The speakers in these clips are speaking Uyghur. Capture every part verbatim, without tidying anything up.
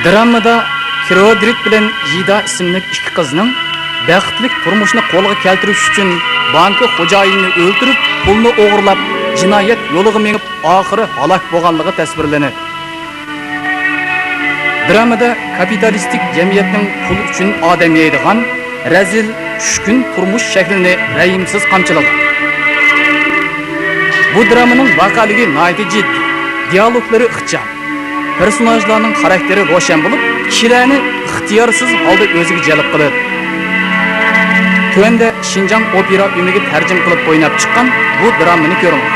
دراممىدا كىرودرىت بىلەن يىدا ئىسىملىك ئىككى قىزنىڭ بەختلىك تۇرمۇشنى قولغا كەلتۈرۈش ئۈچۈن بانكا خوجايىنىنى ئۆلتۈرۈپ، پۇلنى ئوغرىلاپ، جىنايەت يولىغا مېڭىپ، ئاخىرى ھالاك بولغانلىقى تەسۋىرلىنىدۇ. دراممىدا كاپىتالىستىك جەمئىيەتنىڭ پۇل ئۈچۈن ئادەم يەيدىغان رەزىل، چۈشكۈن تۇرمۇش شەكلىنى رەھىمسىز قامچىلىغان. بۇ دراممىنىڭ ۋەقەلىكى ناھايىتى جىددىي، دىيالوگلىرى ئىخچام، پېرسوناژلارنىڭ خاراكتېرى روشەن بولۇپ، كىشىلەرنى ئىختىيارسىز ھالدا ئۆزىگە جەلپ قىلىدۇ. تۆۋەندە شىنجاڭ ئوپېرا ئۆمىكى تەرجىمە قىلىپ ئويناپ چىققان بۇ دراممىنى كۆرۈڭلار.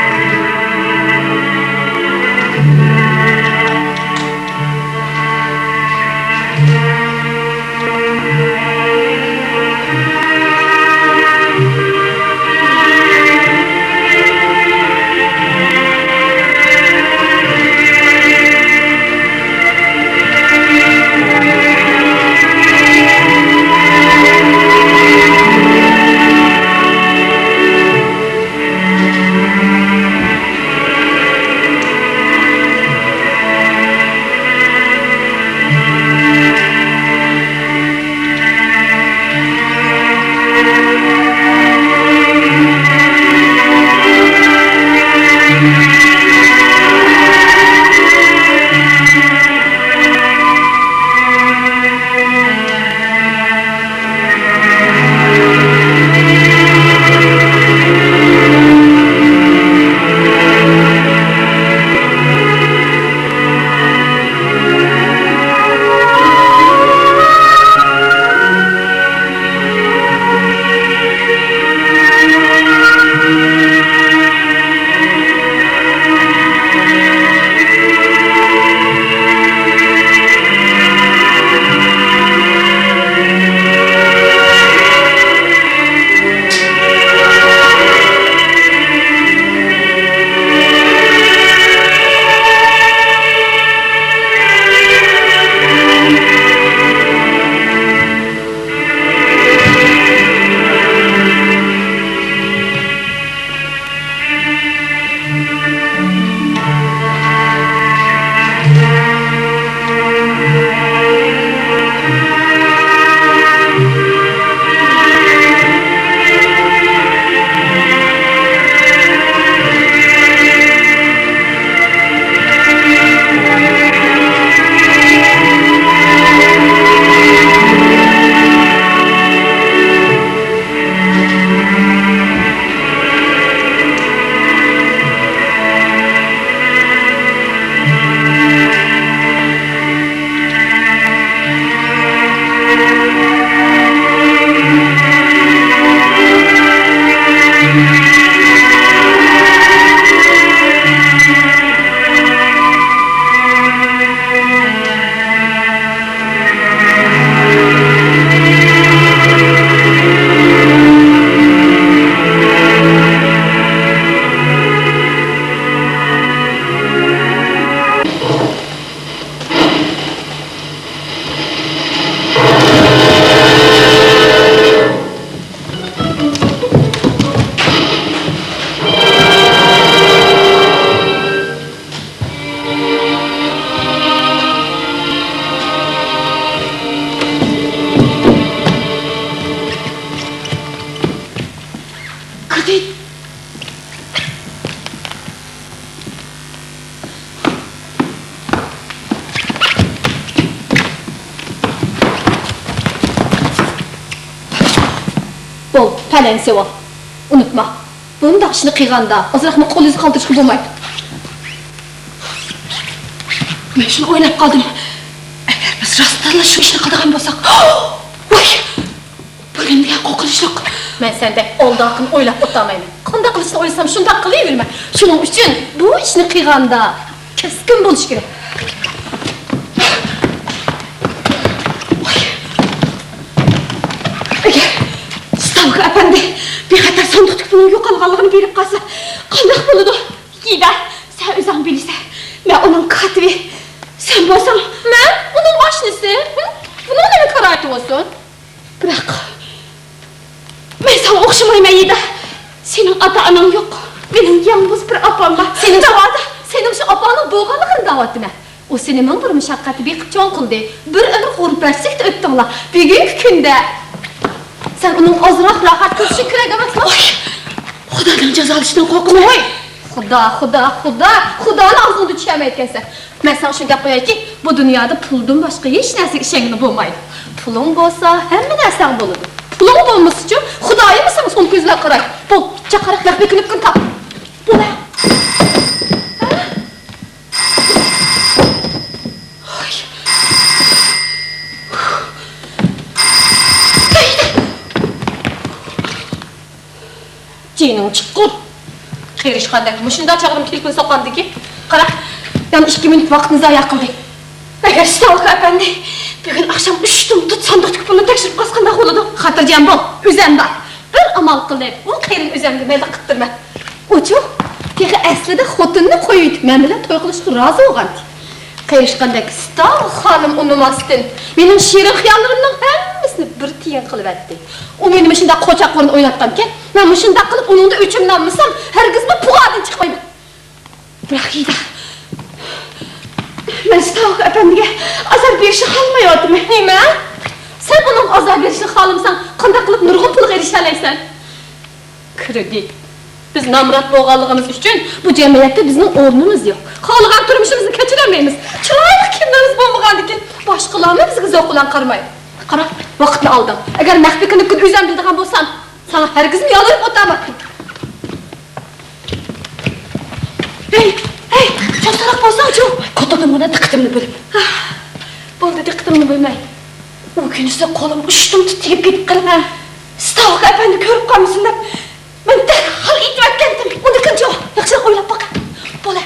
بول، پەلەنسىۋا. ئۇنتۇما، بۇنداق ئىشنى قىلغاندا ئازراقمۇ قول ئىزى قالدۇرۇشقا بولمايدۇ. مەن شۇنى ئويلاپ قالدىم. ئەگەر بىز راستتىنلا شۇ ئىشنى قىلىدىغان بولساق، ۋاي! بۇ نېمە دېگەن قورقۇنچلۇق! مەن سەندەك ئالدى-ئارقىنى ئويلاپ ئولتۇرمايمەن. قانداق قىلىشنى ئويلىسام، شۇنداق قىلىۋېرىمەن. شۇنىڭ ئۈچۈن بۇ ئىشنى قىلغاندا كەسكىن بولۇش كېرەك. ئەگەر ستاۋكا ئەپەندى بىخەتەر ساندۇقتىكى پۇلنىڭ يوقالغانلىقىنى بىلىپ قالسا، قانداق بولىدۇ؟ يىدە، سەن ئۆزۈڭ بىلىسەن. مەن ئۇنىڭ كاتىپى. سەن بولساڭ، مەن ئۇنىڭ ئاشنىسى. ھە؟ بۇنىڭ نېمە كارايتى بولسۇن؟ بىراق، مەن ساڭا ئوخشىمايمەن، يىدا. سېنىڭ ئاتا-ئاناڭ يوق. مېنىڭ يالغۇز بىر ئاپام بار. سېنىڭ شۇ، ناۋادا، سېنىڭ شۇ ئاپاڭنىڭ بولغانلىقىنى دەۋاتىمەن. ئۇ سېنى مىڭ بىر مۇشەققەتتە بېقىپ چوڭ قىلدى. بىر ئۆمۈر غۇربەتچىلىكتە ئۆتتۈڭلار. بۈگۈنكى كۈندە سەن ئۇنىڭ ئازراق راھەت كۆرۈشىگە كۆرەك ئەمەسمۇ؟ ۋاي، خۇدادىن جازالىشىدىن قورقىمەن. ۋاي، خۇدا، خۇدا، خۇدا، خۇدانى ئاغزىڭدا چۈشەرمەيدىكەنسەن. مەن ساڭا شۇنداق قويايكى، بۇ دۇنيادا پۇلدىن باشقا ھېچ نەرسىگە ئىشەنگىلى بولمايدۇ. پۇلۇڭ بولسا، ھەممە نەرسەڭ بولىدۇ. پۇلۇڭ بولمىسىچۇ، خۇدايىمۇ ساڭا سونا كۆزى بىلەن قارايدۇ. بول، چاقىرىق مەخپىي كىنىپكىنى تاپ. بول، ھە. جېنىڭ چىققۇر. قېرىشقاندەك مۇشۇنداق چاغدىمۇ تېلېفون سوققاندىكىن. قارا، يەنە ئىككى مىنۇت ۋاقىتنى زايە قىلدى. ئەگەر ستاۋكا ئەپەندى بۈگۈن ئاخشام ئۈچ تۇمتۇت ساندۇقتىكى پۇلنى تەكشۈرۈپ قالسا قانداق بولىدۇ؟ خاتىرجەم بول، ئۆزەم بار. بىر ئامال قىلىپ، ئۇ قېرىنى ئۆزەمگە مەيلى قىلىپ بېرىمەن. ئۇچۇ تېخى ئەسلىدە خوتۇنىنى قويۇۋېتىپ، مەن بىلەن توي قىلىشقا رازى بولغانتى. قېرىشقاندەك ستاۋ خانىم ئۇنىماستىن، مېنىڭ شېرىن خىياللىرىمنىڭ ھەممىسىنى بىر تىيىن قىلىۋەتتى. ئۇ مېنى مۇشۇنداق قوچاق ئورنىدا ئويناتقانكەن، مەن مۇشۇنداق قىلىپ ئۇنىڭدا ئۆچۈمنى ئالمىسام، ھەرگىزمۇ پۇغادىن چىقمايمەن. بىراق، يىدا، مەن ستاۋكا ئەپەندىگە ئازار بېرىشنى خالىمايۋاتىمەن. نېمە؟ سەن ئۇنىڭغا ئازار بېرىشنى خالىمىساڭ، قانداق قىلىپ نۇرغۇن پۇلغا ئېرىشەلەيسەن؟ كىرېدىت. بىز نامرات بولغانلىقىمىز ئۈچۈن بۇ جەمئىيەتتە بىزنىڭ ئورنىمىز يوق. خالىغان تۇرمۇشىمىزنى كەچۈرەلمەيمىز. چىرايلىق كىيىملىرىمىز بولمىغاندىكىن، باشقىلارمۇ بىزگە زوق بىلەن قارىمايدۇ. قارا، ۋاقىتنى ئالدىڭ. ئەگەر مەخپىي كىنىپكىنى ئۆزۈم بىلىدىغان بولسام، ساڭا ھەرگىزمۇ يالۋۇرۇپ ئولتۇرمايتتىم. ھەي، ھەي، چوڭ ساراق بولساڭچۇ! قوتۇردۇم مانا دىققىتىمنى بۆلۈپ. بولدى، دىققىتىمنى بۆلمەي. ئۇ كۈنىسى قولۇم ئۇشتۇمتۇت تېگىپ كېتىپ قېلىپ، ستاۋكا ئەپەندى كۆرۈپ قالمىسۇن دەپ، مەن دەرھال ئېيتىۋەتكەنتىم. ئۇندىكىنچۇ؟ ياخشىراق ئويلاپ باقە. بولە.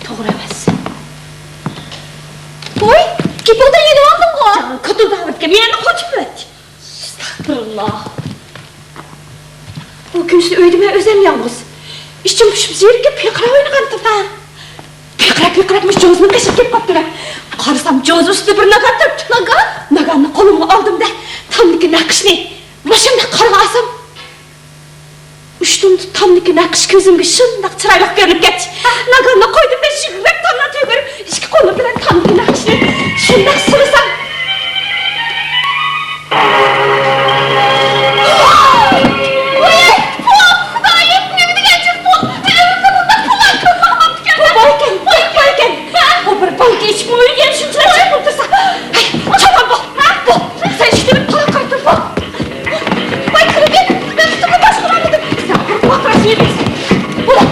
توغرا ئەمەس. ۋوي، گېپىڭدىن يېنىۋالدىڭغۇ؟ جان، كوتۇرداۋاتقان يەرنى قوچۇپ ئۆت. ئەستەغپۇرۇللا. ئۇ كۈنسى ئۆيدە مەن ئۆزۈم يالغۇز. ئىچىم پۇشۇپ زېرىكىپ پىقىراپ ئوينىغانتىم ھە. پىقىراپ، پىقىراپ مۇشۇ جوزىنىڭ قېشىغا كېلىپ قاپتىمەن. قارىسام جوزا ئۈستىدە بىر ناگان تۇرۇپتۇ. ناگان؟ ناگاننى قولۇمغا ئالدىم-دە، تامدىكى نەقىشنى مۇشۇنداق قارىغا ئالسام، ئۇشتۇمتۇت تامدىكى نەقىش كۆزۈمگە شۇنداق چىرايلىق كۆرۈنۈپ كەتتى. ناگاننى قويدۇم-دە، يىغلاپ تامنى تۈگۈرۈپ، ئىككى قولۇم بىلەن تامدىكى نەقىشنى شۇنداق سىلىسام. ۋاي، پۇل! خۇدايىم، نېمە دېگەن جىق پۇل! ئۆمرۈمدە بۇنداق پۇللارنى كۆرۈپ باقماپتىكەنمەن. بۇ بار ئىكەن، بۇ بار ئىكەن. ھە؟ بۇ بىر بانكا ئىچىپ ئۆلگەن شۇنچىلىك جىق پۇل تۇرسا. ھەي، چاپان بول، بول! سەن ئىشتىنىپ قاراپ قايتىپ بول! ۋاي، كىرىپ كەت! مەن پۇتۇمنى باشقۇرالمىدىم. سەن قۇرۇق ۋاقراش يېمەيسەن. بولە!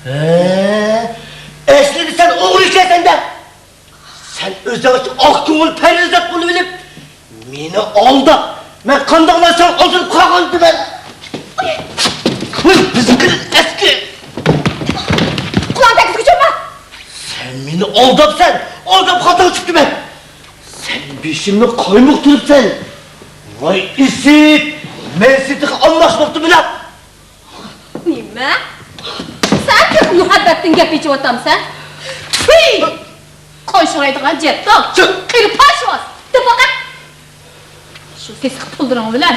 ھە، ئەسلىدە سەن ئوغرى ئىكەنسەن-دە! سەن ئۆزۈڭ ئاق كۆڭۈل پەرىزات بولۇۋېلىپ، مېنى ئالداپ، مەن قانداقلا سەن ئالدىنىپ قالغانتىمەن. ۋاي، بىزنىڭكى ئەسكى. قۇلاقنى تەگكۈزگۈچە ئۇرما! سەن مېنى ئالداپسەن، ئالداپ خاتا چىقتىمەن. سەن بېشىمنى قايمۇقتۇرۇپسەن. ۋاي ئىسىت، مەن سېنى تېخى ئالماقچى بوپتۇملا. نېمە؟ سەن تېخى مۇھەببەتتىن گەپ ئېچىۋاتامسەن؟ تۈي! قوشۇڭ ئايدىغان جەپتۇ. قېرى پاشۋاز، دەپ باقە. شۇ سېسىق پۇللىرىڭ بىلەن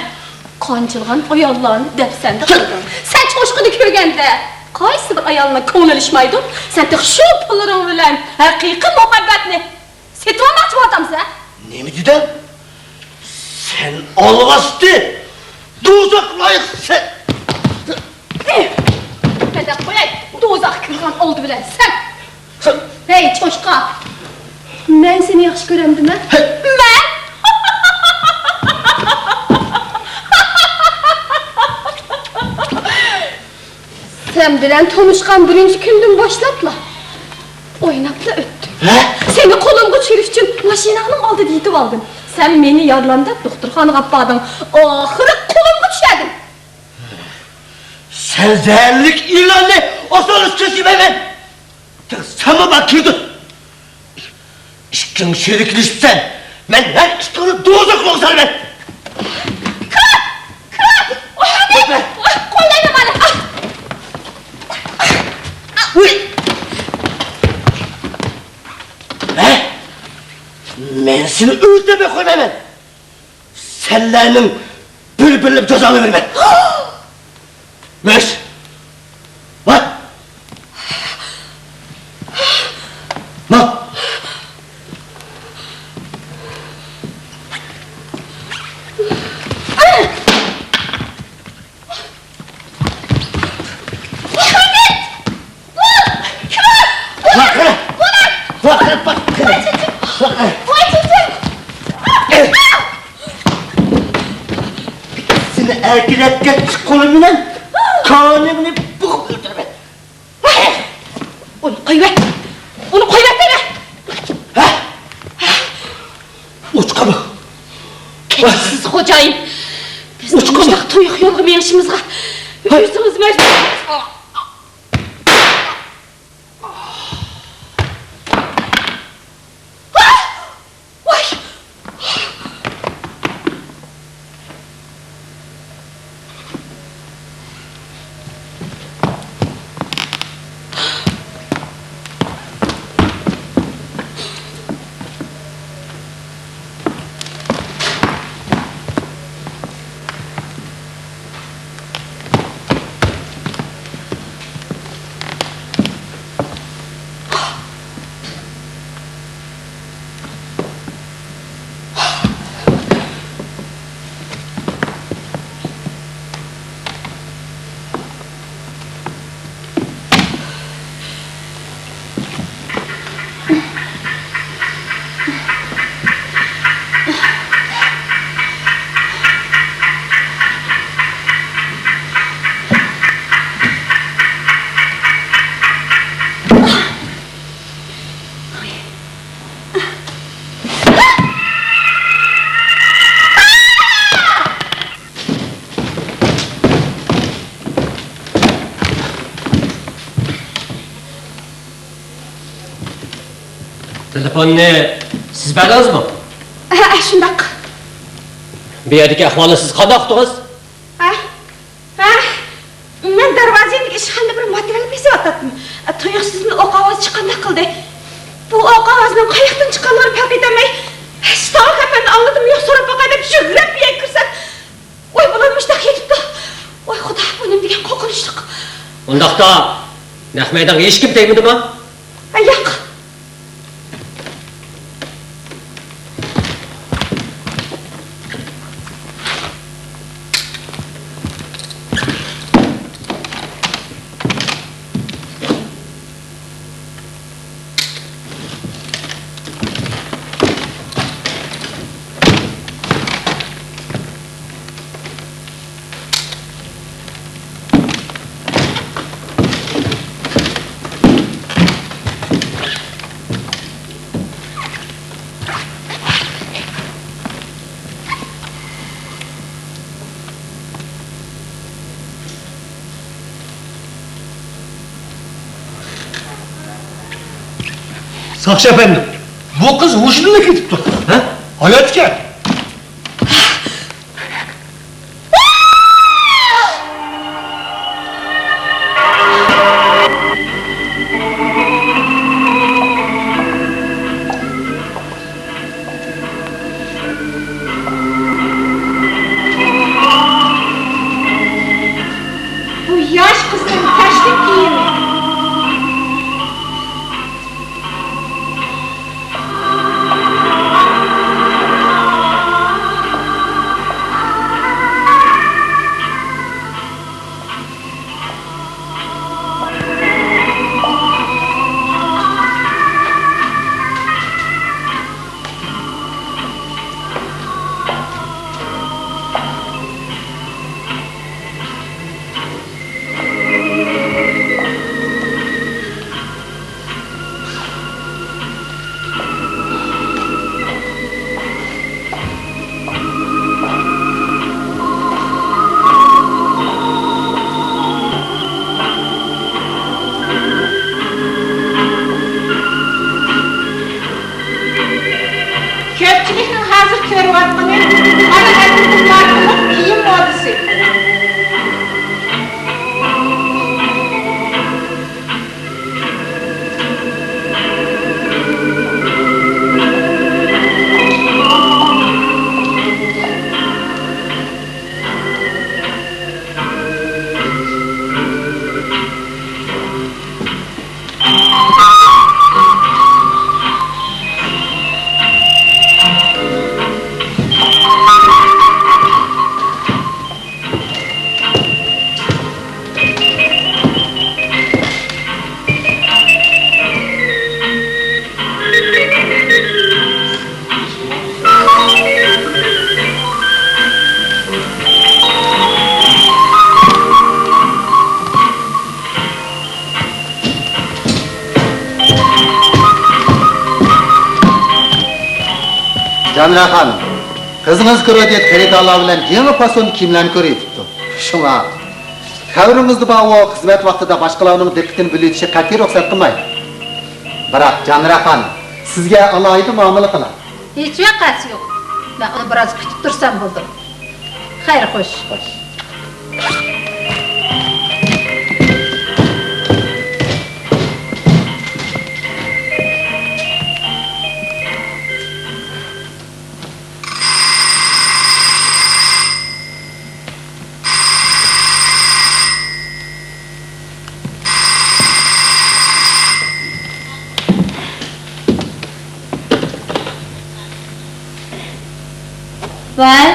قانچىلىغان ئاياللارنى دەپسەندە قىلدىڭ. سەن چوشقىنى كۆرگەندە قايسى بىر ئايالنىڭ كۆڭلى ئېلىشمايدۇ؟ سەن تېخى شۇ پۇللىرىڭ بىلەن ھەقىقىي مۇھەببەتنى سېتىۋالماقچى بولۇۋاتامسەن؟ نېمە دېدىڭ؟ سەن ئالۋاستى! دوزاخ لايىق سەن! مەن دەپ قوياي، دوزاخ كىرغان ئالدى بىلەن سەن! ھەي، چوشقا! مەن سېنى ياخشى كۆرەمدىمەن؟ مەن؟ سەن بىلەن تونۇشقان بىرىنچى كۈندىن باشلاپلا ئويناپلا ئۆتتۈم. ھە؟ سېنى قولۇمغا چۈشۈرۈش ئۈچۈن ماشىناڭنىڭ ئالدىدا يېتىۋالدىم. سەن مېنى يارىلاندۇرۇپ دوختۇرخانىغا ئاپاردىڭ. ئاخىرى قولۇمغا چۈشەردىڭ. سەن زەھەرلىك ئىلاننى ئاسانلا كۆرسىمەيمەن. سەنمۇ بار كىردىڭ. ئىككىڭ شېرىكلىشىپسەن. مەن ھەر ئىككىڭنى دوزاخ بوغۇزلارمەن. كىر! كىر! قوللايمەن مانا. ھە؟ مەن سېنى ئۆلتۈرمەي قويمايمەن. سەنلەرنىڭ بىر-بىرلەپ جازاڭنى بېرىمەن. مەش! ۋاي! ما! سېنى ئەركىلەتكەن ئىككى قولۇم بىلەن كانىڭنى بوغۇپ ئۆلتۈرىمەن. ئۇنى قويۇۋەت! ئۇنى قويۇۋەت دەيمەن! ھە؟ ئۇچقىمۇ؟ كەچۈرسىز خوجايىن. بىزنىڭ مۇشۇنداق تۇيۇق يولغا مېڭىشىمىزغا يۈزىڭىز مەجبۇر. تېلېفوننى سىز بەردىڭىزمۇ؟ ھە، شۇنداق. بۇ يەردىكى ئەھۋالنى سىز قانداق ئۇقتىڭىز؟ ھە؟ ھە؟ مەن دەرۋازا يېنىدىكى ئىشخانىدا بىر ماتېرىيال بېسىۋاتاتتىم. تۇيۇقسىزدىن ئوق ئاۋازى چىققاندەك قىلدى. بۇ ئوق ئاۋازىنىڭ قاياقتىن چىققانلىقىنى پەرق ئېتەلمەي، ستاۋك ئەپەندى ئاڭلىدىمۇ يوق سوراپ باقاي دەپ يۈگۈرۈپ بۇ يەرگە كىرسەم، ۋاي، بۇلار مۇشۇنداق يېتىپتۇ. ۋاي خۇدا، بۇ نېمە دېگەن قورقۇنچلۇق. ئۇنداقتا نەق مەيدانغا ھېچكىم تەگمىدىما؟ ھە، ياق. ساقچى ئەپەندى، بۇ قىز ھوشىدىنلا كېتىپتۇ. ھە؟ ھايات ئىكەن. بۇ ياش قىزنىڭ كەچلىك كىيىمى. خانىم، قىزىڭىز كرېدىت خېرىدارلار بىلەن يېڭى پاسون كىيىملەرنى كۆرۈۋېتىپتۇ. شۇڭا خەۋىرىڭىزدە بار، ئۇ خىزمەت ۋاقتىدا باشقىلارنىڭ دىققىتىنى بۆلۈۋېتىشىگە قەتئىي رۇخسەت قىلماي. بىراق، جانىرا خانىم، سىزگە ئالاھىدە مۇئامىلە قىلار. ھېچ ۋەقەسى يوق. مەن ئۇنى بىراز كۈتۈپ تۇرسام بولدى. خەير، خوش. خوش. ۋەي.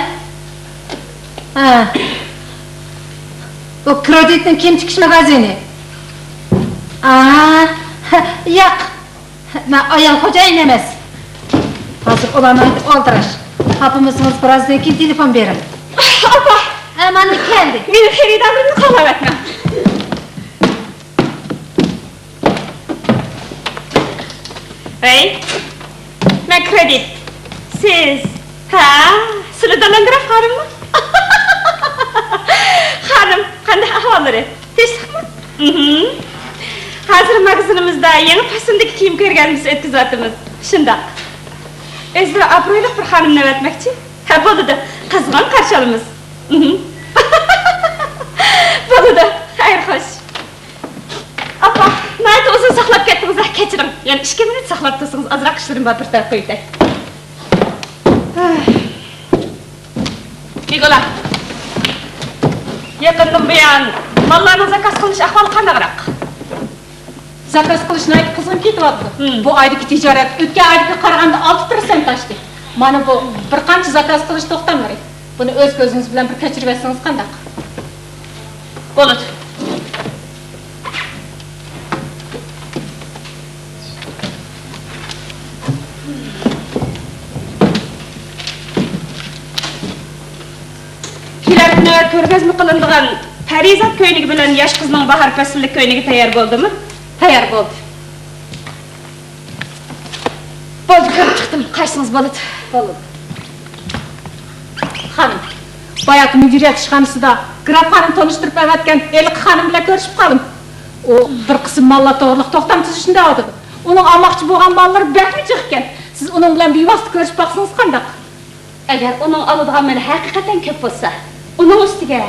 ھە. بۇ كرېدىتنىڭ كىيىم تىكىش ماگازىنى. ئا، ياق. مەن ئايال خوجايىن ئەمەس. ھازىر ئۇلارنىڭ ئالدىراش. خاپىمىسىڭىز بىرازدىن كېيىن تېلېفون بېرىڭ. ئاپا! ھە، مانا كەلدى. مېنىڭ خېرىدارلىرىمنى قوغلاۋەتمەڭ. ھەي، مەن كرېدىت. سىز، ھە، سىلى دالانگراف خانىممۇ؟ خانىم، قانداق ئەھۋاللىرى؟ تىنچلىقمۇ؟ مھم. ھازىر ماگىزىنىمىزدا يېڭى پاسوندىكى كىيىم كۆرگەزمىسى ئۆتكۈزۈۋاتىمىز. شۇنداق. ئۆزلىرى ئابرۇيلۇق بىر خانىمنى ئەۋەتمەكچى. ھە، بولىدۇ. قىزغىن قارشى ئالىمىز. مھم. بولىدۇ. خەير، خوش. ئاپا، ناھايىتى ئۇزۇن ساقلاپ كەتتىڭىز، ھە، كەچۈرۈڭ. يەنە ئىككى مىنۇت ساقلاپ تۇرسىڭىز، ئازراق ئىشلىرىم بار، بىر تەرەپ قويۇۋېتەي. نىكولا، يېقىندىن بۇيان ماللارنىڭ زاكاز قىلىنىش ئەھۋالى قانداقراق؟ زاكاز قىلىش ناھايىتى قىزغىن كېتىۋاتىدۇ. ھىم. بۇ ئايدىكى تىجارەت ئۆتكەن ئايدىكىغا قارىغاندا ئالتە پىرسەنت ئاشتى. مانا بۇ بىر قانچە زاكاز قىلىش توختاملىرى. بۇنى ئۆز كۆزىڭىز بىلەن بىر كەچۈرۈۋەتسىڭىز قانداق؟ بولىدۇ. كېلەر كۈنى كۆرگەزمە قىلىنىدىغان پەرىزات كۆينىكى بىلەن ياش قىزنىڭ باھار پەسلىك كۆينىكى تەييار بولدىمۇ؟ تەييار بولدى. بولدى، كۆرۈپ چىقتىم. قاچسىڭىز بولىدۇ. بولىدۇ. خانىم، باياتى مۇدىرىيەت ئىشخانىسىدا گراف خانىم تونۇشتۇرۇپ ئەۋەتكەن ھېلىقى خانىم بىلەن كۆرۈشۈپ قالدىم. ئۇ بىر قىسىم ماللار توغرىلىق توختام تۈزۈشنى دەۋاتىدۇ. ئۇنىڭ ئالماقچى بولغان ماللىرى بەكمۇ جىق ئىكەن. سىز ئۇنىڭ بىلەن بىۋاسىتە كۆرۈشۈپ باقسىڭىز قانداق؟ ئەگەر ئۇنىڭ ئالىدىغان مېلى ھەقىقەتەن كۆپ بولسا، ئۇنىڭ ئۈستىگە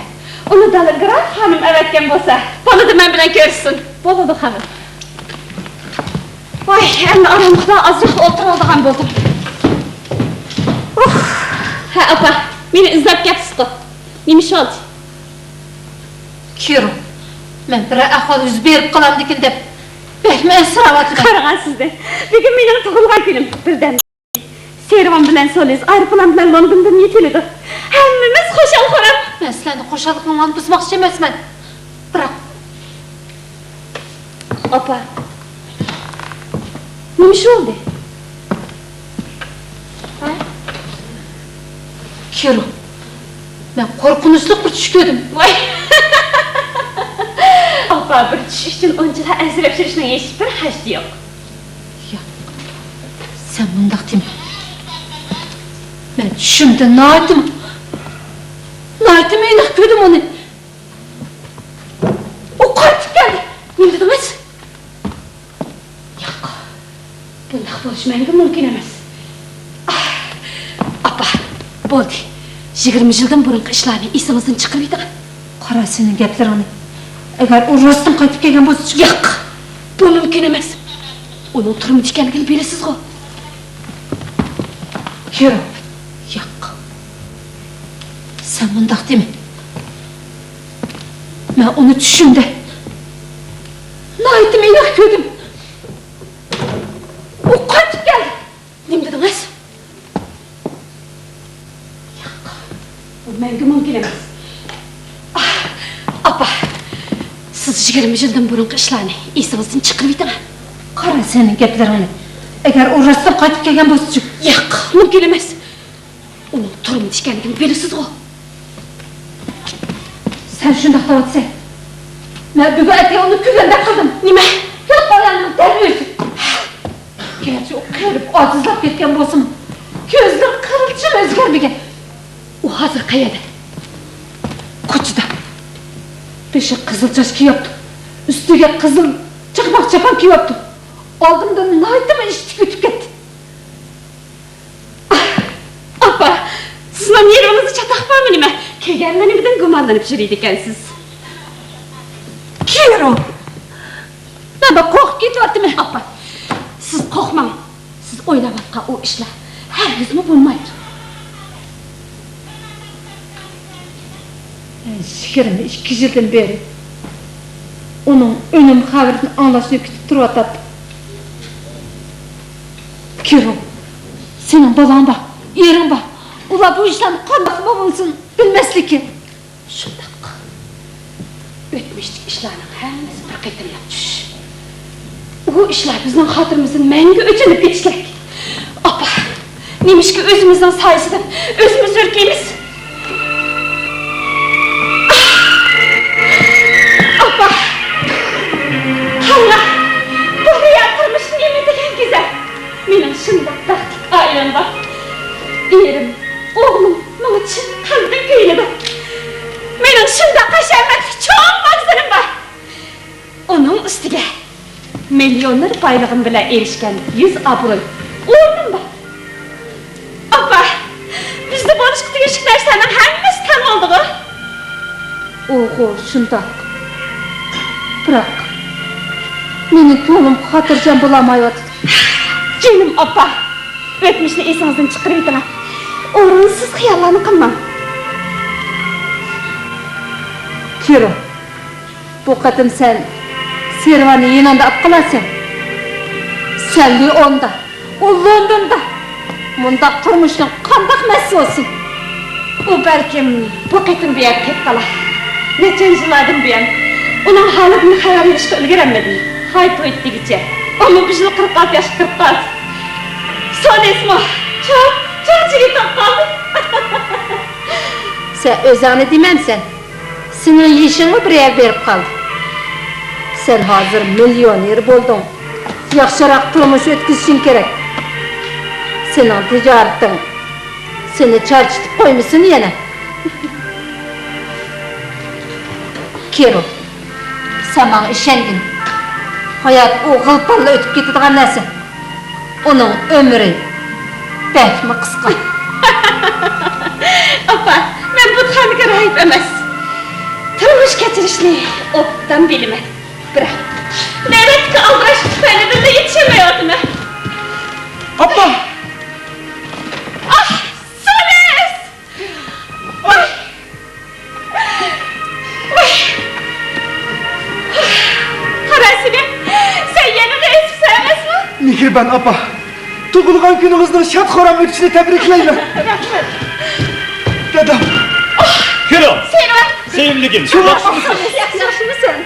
ئۇنى دالىنگراف خانىم ئەۋەتكەن بولسا، بولىدۇ، مەن بىلەن كۆرۈشسۇن. بولىدۇ، خانىم. ۋاي، ئەمدى ئاراملىقتا ئازراق ئولتۇرالىدىغان بولدۇم. ئۇھ. ھە، ئاپا، مېنى ئىزدەپ كەپسىزغۇ؟ نېمە ئىش بولدى؟ كىرو، مەن بىرەر ئەھۋال يۈز بېرىپ قالامدىكىن دەپ بەكمۇ ئەنسىرەۋاتىمەن. قارىغان سىزنى. بۈگۈن مېنىڭ تۇغۇلغان كۈنۈم. بىردەم سېرۋان بىلەن سولىز ئايروپىلان بىلەن لوندوندىن يېتىۋېلىدۇ. ھەممىمىز خۇشال-خۇرام. مەن سىلەرنىڭ خۇشاللىقىڭلارنى بۇزماقچى ئەمەسمەن. بىراق. ئاپا. نېمە ئىش بولدى؟ ھە؟ كىرو. مەن قورقۇنچلۇق بىر چۈش كۆردۈم. ۋاي. ئاپا، بىر چۈش ئۈچۈن ئۇنچىلا ئەنسىرەپ يۈرۈشنىڭ ھېچ بىر ھاجىتى يوق. ياق، سەن مۇنداق دېمە. مەن چۈشۈمدە ناھايىتىمۇ، ناھايىتىمۇ ئېنىق كۆردۈم ئۇنى. ئۇ قايتىپ كەلدى. نېمە دېدىڭىز؟ ياق، بۇنداق بولۇشى مەڭگۈ مۇمكىن ئەمەس. ئاھ، ئاپا، بولدى. يىگىرمە يىلدىن بۇرۇنقى ئىشلارنى ئېسىڭىزدىن چىقىرىۋېتىڭ. قارا سېنىڭ گەپلىرىڭنى. ئەگەر ئۇ راستتىن قايتىپ كەلگەن بولسىچۇ؟ ياق، بۇ مۇمكىن ئەمەس. ئۇنىڭ تۈرمىدە ئىكەنلىكىنى بىلىسىزغۇ؟ كىرو. ياق. سەن مۇنداق دېمە. مەن ئۇنى چۈشۈمدە ناھايىتى ئېنىق كۆردۈم. ئۇ قايتىپ كەلدى. نېمە دېدىڭىز؟ ياق، بۇ مەڭگۈ مۇمكىن ئەمەس. ئاھ، ئاپا، سىز يىگىرمە يىلدىن بۇرۇنقى ئىشلارنى ئېسىڭىزدىن چىقىرىۋېتىڭ. قارا سېنىڭ گەپلىرىڭنى. ئەگەر ئۇ راستتىن قايتىپ كەلگەن بولسىچۇ؟ ياق، مۇمكىن ئەمەس. ئۇنىڭ تۈرمىدە ئىكەنلىكىنى بىلىسىزغۇ؟ سەن شۇنداق دەۋاتىسەن. مەن بۈگۈن ئەتىگەن ئۇنى كۈلگەندەك قىلدىم. نېمە؟ ھېلىقى ئايالنىڭ دەل ئۆزى. گەرچە ئۇ قېرىپ ئاجىزلاپ كەتكەن بولسىمۇ، كۆزلىرى قىرىل ئۆزگەرمىگەن. ئۇ ھازىر قەيەردە؟ كوچىدا. بېشىغا قىزىل چاچ كىيىۋاپتۇ. ئۈستىگە قىزىل چاقماق چاپان كىيىۋاپتۇ. ئالدىمدىن ناھايىتىمۇ ئىشتىك ئۆتۈپ كەتتى. ئاپا، سىزنىڭ نېرۋىڭىزدا چاتاق بارمۇ نېمە؟ كۆرگەنلا نېمىدىن گۇمانلىنىپ يۈرىدىكەنسىز. كىرو! مەن بىر قورقۇپ كېتىۋاتىمەن. ئاپا، سىز قورقماڭ. سىز ئويلاۋاتقان ئۇ ئىشلار ھەرگىزمۇ بولمايدۇ. مەن يىگىرمە ئىككى يىلدىن بېرى ئۇنىڭ ئۆلۈم خەۋىرىنى ئاڭلاشنى كۈتۈپ تۇرۇۋاتاتتىم. كىرو، سېنىڭ بالاڭ بار، ئېرىڭ بار. ئۇلار بۇ ئىشلارنى قانداقمۇ بولسۇن بىلمەسلىكى. شۇنداق. ئۆتمۈشتىكى ئىشلارنىڭ ھەممىسى بىر قېتىملىق چۈش. ئۇ ئىشلار بىزنىڭ خاتىرىمىزدىن مەڭگۈ ئۆچۈرۈلۈپ كېتىشى كېرەك. ئاپا، نېمىشقا ئۆزىمىزنىڭ سايىسىدىن ئۆزىمىز ھۈركىيمىز؟ ئاپا، قارا، بۇ ھايات تۇرمۇش نېمە دېگەن گۈزەل. مېنىڭ شۇنداق بەختلىك ئائىلەم بار. ئېرىم، ئوغلۇم ماڭا چىن قەلبىدىن كۆيۈنىدۇ. مېنىڭ شۇنداق ھەشەمەتلىك چوڭ ماگىزىنىم بار. ئۇنىڭ ئۈستىگە مىليونېر بايلىقىم بىلەن ئېرىشكەن يۈز ئابرۇي، ئورنۇم بار. ئاپا، بىزدە بولۇشقا تېگىشلىك نەرسىلەرنىڭ ھەممىسى تەڭ بولدىغۇ. ئۇغۇ، شۇنداق. بىراق، مېنىڭ كۆڭلۈم خاتىرجەم بولالمايۋاتىدۇ. جېنىم ئاپا، ئۆتمۈشنى ئېسىڭىزدىن چىقىرىۋېتىڭ. ئورۇنسىز خىياللارنى قىلماڭ. كىرو، بۇ قېتىم سەن سېرۋاننى يېنىڭدا ئاپ قالارسەن. سەن ليوندا، ئۇ لوندوندا. مۇنداق تۇرمۇشنىڭ قانداق مەززىسى بولسۇن؟ ئۇ بەلكىم بۇ قېتىم بۇ يەردە قېلىپ قالار. نەچچە يىللاردىن بۇيان ئۇنىڭ ھالىدىن خەۋەر ئېلىشقا ئۈلگۈرەلمىدىم. ھايت-ھۇيت دېگۈچە ئۇمۇ بىر يىل قىرىق ئالتە ياشقا كىرىپ قالدى. سونېسمۇ چوڭ، چوڭ جىگىت بولۇپ قالدى. سەن ئۆزۈڭنى دېمەمسەن؟ سېنىڭ يېشىڭمۇ بىر يەرگە بېرىپ قالدى. سەن ھازىر مىليونېر بولدۇڭ. ياخشىراق تۇرمۇش ئۆتكۈزۈشۈڭ كېرەك. سېنىڭ تىجارىتىڭ سېنى چارچىتىپ قويمىسۇن يەنە. كىرو، سەن ماڭا ئىشەنگىن. ھايات ئۇ غىل-پاللا ئۆتۈپ كېتىدىغان نەرسە. ئۇنىڭ ئۆمرى بەكمۇ قىسقا. ئاپا، مەن بۇتخانىدىكى راھىب ئەمەس. تۇرمۇش كەچۈرۈشنى ئوبدان بىلىمەن. بىراق، نۆۋەتتىكى ئالدىراش تۈپەيلىدىنلا يېتىشەلمەيۋاتىمەن. ئاپا! ئاھ، سونېس! ۋاي! ۋاي! قارا سېنى، سەن يەنىلا ئۆسۈپسەن ئەمەسمۇ؟ مېھرىبان ئاپا، تۇغۇلغان كۈنىڭىزنىڭ شاد-خۇرام ئۆتۈشىنى تەبرىكلەيمەن. رەھمەت. دادام. كىرو! سېنى! سۆيۈملۈكۈم، سېنى! ياخشىمۇ؟ ياخشىمۇسەن؟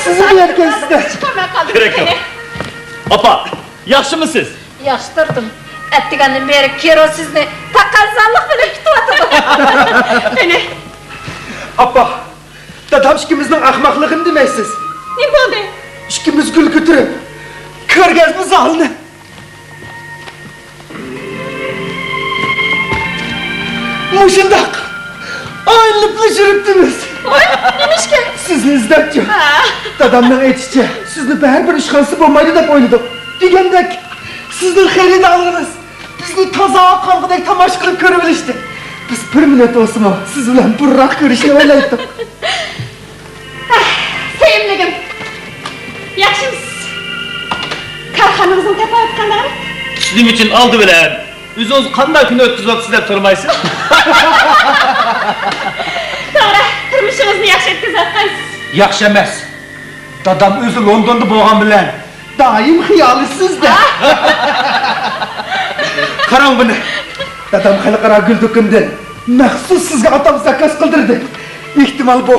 سىزمۇ يەركەنسىز-دە. كېرەك يوق. ئاپا، ياخشىمۇسىز؟ ياخشى تۇردۇم. ئەتىگەندىن بېرى كىرو سىزنى تەقەززالىق بىلەن كۈتۈۋاتىدۇ. قېنى؟ ئاپا، دادام ئىككىمىزنىڭ ئەخمەقلىقىنى دېمەيسىز. نېمە بولدى؟ ئىككىمىز گۈل كۆتۈرۈپ، كۆرگەزمە زالىنى مۇشۇنداق ئايلىنىپلا يۈرۈپتىمىز. ۋاي، نېمىشقا؟ سىزنى ئىزدەپچۇ. ھە. دادامنىڭ ئېيتىشىچە، سىزنى بەرىبىر ئىشخانىسى بولمايدۇ دەپ ئويلىدۇق. دېگەندەك، سىزنىڭ خېرىدارلىرىڭىز بىزنى تازا قارىغۇدەك تاماشا قىلىپ كۆرۈۋېلىشتى. بىز بىر مىنۇت بولسىمۇ سىز بىلەن بۇرراق كۆرۈشنى ئويلايتتۇق. ئاھ، سۆيۈملۈكۈم. ياخشىمۇسىز؟ كارخانىڭىزنىڭ تاپاۋىتى قانداقراق؟ سىز نېمە ئۈچۈن ئالدى بىلەن ئۆزىڭىز قانداق كۈن ئۆتكۈزۈۋاتىسىز دەپ سورىمايسىز؟ توغرا، تۇرمۇشىڭىزنى ياخشى ئۆتكۈزۈۋاتقانسىز. ياخشى ئەمەس. دادام ئۆزى لوندوندا بولغان بىلەن دائىم خىيالى سىزدە. قاراڭ بۇنى. دادام خەلقئارا گۈل دۇكىنىدىن مەخسۇس سىزگە ئاتاپ زاكاز قىلدۇردى. ئېھتىمال بۇ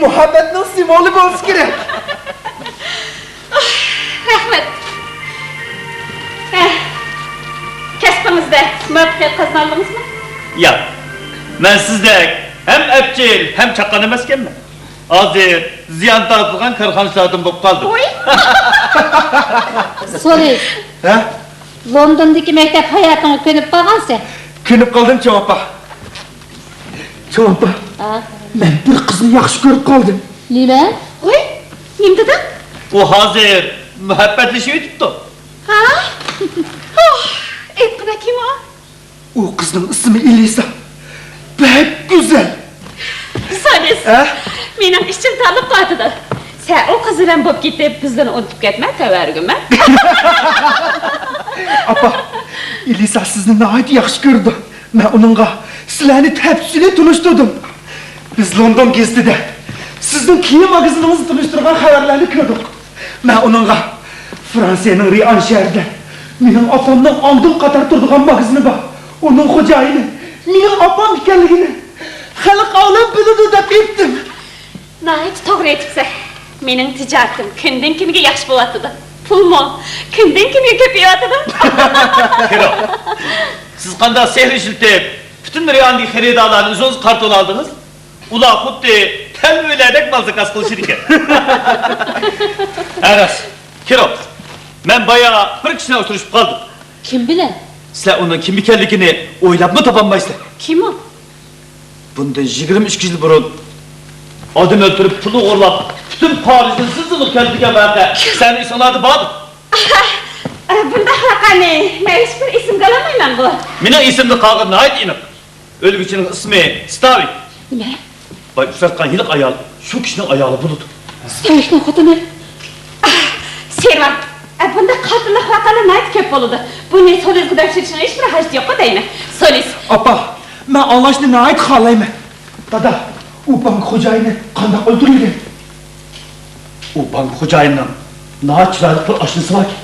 مۇھەببەتنىڭ سىمۋولى بولسا كېرەك. رەھمەت. ھە، كەسپىڭىزدە مۇۋەپپەقىيەت قازىنالدىڭىزمۇ؟ ياق. مەن سىزدەك ھەم ئەپچىل، ھەم چاققان ئەمەسكەنمەن. ھازىر زىيان تارتىدىغان كارخانىچىلاردىن بولۇپ قالدىم. ۋوي! سولى. ھە؟ لوندوندىكى مەكتەپ ھاياتىڭغا كۆنۈپ قالغانسەن. كۆنۈپ قالدىم، چوڭ ئاپا. چوڭ ئاپا، ھە؟ مەن بىر قىزنى ياخشى كۆرۈپ قالدىم. نېمە؟ ۋاي، نېمە دېدىڭ؟ ئۇ ھازىر مۇھەببەتلىشىۋېتىپتۇ. ھا؟ ئوھ، ئېيتقىنا، كىم ئۇ؟ ئۇ قىزنىڭ ئىسمى ئېلىسا. بەك گۈزەل. سولىس، ھە؟ مېنىڭ ئىچىم تارلىپ قاتىدۇ. سەن ئۇ قىز بىلەن بولۇپ كېتىپ، بىزلەرنى ئۇنتۇپ كەتمە، تەۋەررۈكمەن. ئاپا، ئېلىسا سىزنى ناھايىتى ياخشى كۆرىدۇ. مەن ئۇنىڭغا سىلەرنى تەپسىلىي تونۇشتۇردۇم. بىز لوندون گېزىتىدە سىزنىڭ كىيىم ماگىزىنىڭىزنى تونۇشتۇرغان خەۋەرلەرنى كۆردۇق. مەن ئۇنىڭغا فرانسىيەنىڭ رېئان شەھىرىدە مېنىڭ ئاپامنىڭ ئالدىن قاتار تۇرىدىغان ماگىزىنى بار، ئۇنىڭ خوجايىنى مېنىڭ ئاپام ئىكەنلىكىنى خەلق ئالەم بىلىدۇ دەپ ئېيتتىم. ناھايىتى توغرا ئېيتىپسەن. مېنىڭ تىجارىتىم كۈندىن-كۈنگە ياخشى بولۇۋاتىدۇ. پۇلمۇ كۈندىن-كۈنگە كۆپىيىۋاتىدۇ. كىرو، سىز قانداق سېھىر ئىشلىتىپ، پۈتۈن رېئاندىكى خېرىدارلارنى ئۆزىڭىزگە قارىتىۋالدىڭىز؟ ئۇلار خۇددى تەلۋىلەردەك مال زاكاز قىلىشىدىكەن. ھە راست. كىرو، مەن بايا بىر كىشى بىلەن ئۇچرىشىپ قالدىم. كىم بىلەن؟ سىلەر ئۇنىڭ كىم ئىكەنلىكىنى ئويلاپمۇ تاپالمايسىلەر. كىم ئۇ؟ بۇندىن يىگىرمە ئىككى يىل بۇرۇن ئادەم ئۆلتۈرۈپ، پۇل ئوغرىلاپ، پۈتۈن پارىژنى زىلزىلىگە كەلتۈرگەن ۋەقە سىلەرنىڭ ئېسىڭلاردا بارمۇ؟ بۇنداق ۋەقەنى مەن ھېچبىر ئېسىمگە ئالالمايمەنغۇ. مېنىڭ ئېسىمدە قالغىنى ناھايىتى ئېنىق. ئۆلگۈچىنىڭ ئىسمى ستاۋىك. نېمە؟ باي ئۇچراتقان ھېلىقى ئھايال شۇ كىشىنىڭ ئايالى بولىدۇ. ستاۋىكنىڭ خوتۇنى. سېرۋان، بۇنداق قاتىللىق ۋەقەلەر ناھايىتى كۆپ بولىدۇ. بۇنى سولىسقا تەكشۈرۈشنىڭ ھېچبىر ھاجىتى يوققۇ دەيمەن. سولىس. ئاپا، مەن ئاڭلاشنى ناھايىتى خالايمەن. دادا، ئۇ بانكا خوجايىنى قانداق ئۆلتۈرۈلگەن؟ ئۇ بانكا خوجايىنىنىڭ ناھايىتى چىرايلىق بىر ئاشنىسى باركەن.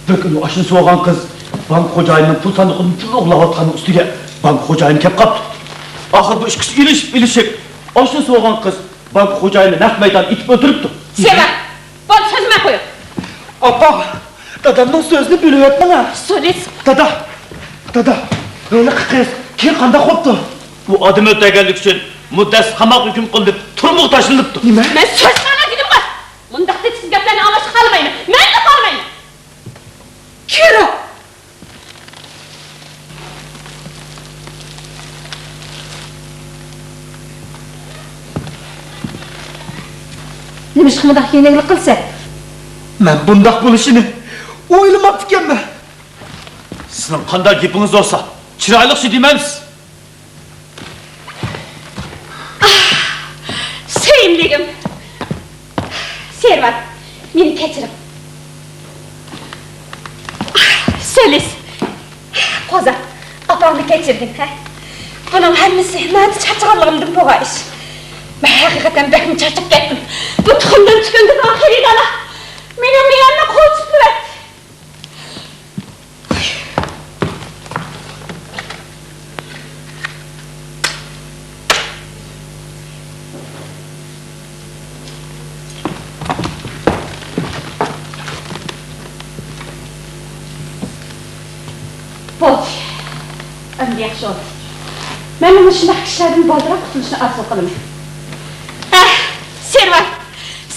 بىر كۈنى ئاشنىسى بولغان قىز بانكا خوجايىنىنىڭ پۇل ساندۇقىدىن پۇل ئوغرىلاۋاتقاننىڭ ئۈستىگە بانكا خوجايىنى كەپ قاپتۇ. ئاخىر بۇ ئىككىسى ئېلىشىپ، ئېلىشىپ، ئاشنىسى بولغان قىز بانكا خوجايىنىنى نەق مەيداندا ئېتىپ ئۆلتۈرۈپتۇ. سېرۋان، بولدى، سۆزلىمەي قويۇڭ. ئاپا، دادامنىڭ سۆزىنى بۆلۈۋەتمەڭ ھە. سولىس. دادا، دادا، ھېلىقى قىز كېيىن قانداق بوپتۇ؟ ئۇ ئادەم ئۆلتۈرگەنلىك ئۈچۈن مۇددەتسىز قاماققا ھۆكۈم قىلىنىپ، تۈرمىگە تاشلىنىپتۇ. نېمە؟ مەن سۆزلىمەڭلار دېدىمغۇ! مۇنداق تېتىكسىز گەپلەرنى ئاڭلاشنى خالىمايمەن. مەنمۇ خالىمايمەن. كىرو! نېمىشقا مۇنداق يېنىكلىك قىلىسەن؟ مەن بۇنداق بولۇشىنى ئويلىماپتىكەنمەن. سىزنىڭ قانداق گېپىڭىز بولسا، چىرايلىقچە دېمەمسىز؟ سۆيۈملۈكۈم. سېرۋان، مېنى كەچۈرۈڭ. سولىس، قوزا، ئاپاڭنى كەچۈرگىن، ھە؟ بۇنىڭ ھەممىسى ناھايىتى چارچىغانلىقىمدىن بولغان ئىش. مەن ھەقىقەتەن بەكمۇ چارچاپ كەتتىم. بۇ تۇخۇمدىن تۈكۈن كېتىدىغان خېرىدارلار مېنىڭ مېيىمنى قول تۇتۇۋەتتى. بولدى. ئەمدى ياخشى بولدى. مەنمۇ مۇشۇنداق كىشىلەردىن بالدۇرراق قۇتۇلۇشنى ئارزۇ قىلىمەن. ئەھ، سېرۋان،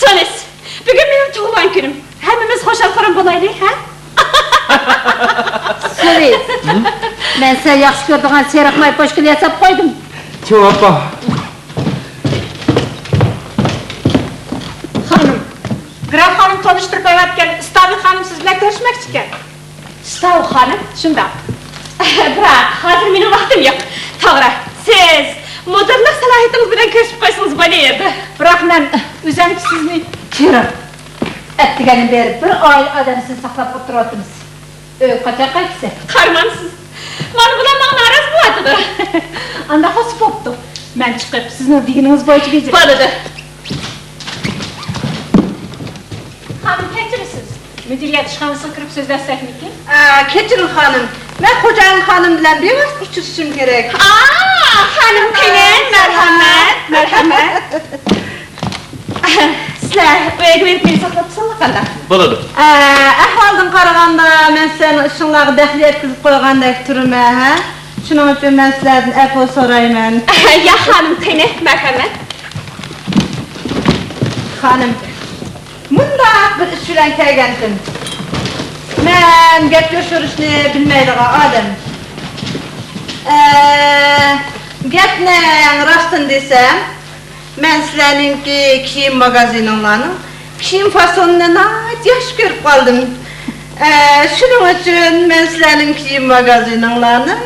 سولىس، بۈگۈن مېنىڭ تۇغۇلغان كۈنۈم. ھەممىمىز خۇشال-خۇرام بولايلى، ھە؟ سولىس، مەن سەن ياخشى كۆرىدىغان سېرىق ماي پوشكىنى ياساپ قويدۇم. چوڭ ئاپا. خانىم، گراف خانىم تونۇشتۇرۇپ بېرىۋاتقان ستاۋى خانىم سىز بىلەن كۆرۈشمەكچىكەن. ستاۋ خانىم؟ شۇنداق. بىراق، ھازىر مېنىڭ ۋاقتىم يوق. توغرا، سىز مۇدىرلىق سالاھىيىتىڭىز بىلەن كۆرۈشۈپ قالسىڭىز بولۇۋېرىدۇ. بىراق مەن ئۆزۈمچە سىزنى. كىرىڭ. ئەتىگەندىن بېرى بىر ئائىلە ئادەمنى سىزنى ساقلاپ ئولتۇرۇۋاتىمىز. ئۆيگە قاچان قايتىسەن؟ قارىمامسىز؟ مانا بۇلار ماڭا نارازى بولۇۋاتىدۇ. ئانداق بولسا بوپتۇ. مەن چىقىپ، سىزنىڭ دېگىنىڭىز بويىچە بېجىرىمەن. بولىدۇ. خانىم، كەچۈرىسىز. مۇدىرىيەت ئىشخانىسىغا كىرىپ سۆزلەشسەكمىكىن؟ ئا، كەچۈرۈڭ، خانىم. مەن خوجايىن خانىم بىلەن بىۋاسىتە ئۇچرىشىشىم كېرەك. ئا، خانىم، قېنى، مەرھەمەت، مەرھەمەت. سىلەر ئۆيگە بېرىپ مېنى ساقلاپ تۇرساڭلار قانداق؟ بولىدۇ. ئا، ئەھۋالدىن قارىغاندا، مەن سىلەرنىڭ ئىشىڭلارغا دەخلى يەتكۈزۈپ قويغاندەك تۇرىمەن، ھە؟ شۇنىڭ ئۈچۈن مەن سىلەردىن ئەپۇ سورايمەن. ياق، خانىم، قېنى، مەرھەمەت. خانىم، مۇنداق بىر ئىش بىلەن كەلگەنتىم. مەن گەپ يوشۇرۇشنى بىلمەيدىغان ئادەم. ئە، گەپنىڭ راستىنى دېسەم، مەن سىلەرنىڭكى كىيىم ماگازىنىڭلارنىڭ كىيىم فاسونىنى ناھايىتى ياخشى كۆرۈپ قالدىم. ئە، شۇنىڭ ئۈچۈن مەن سىلەرنىڭ كىيىم ماگازىنىڭلارنىڭ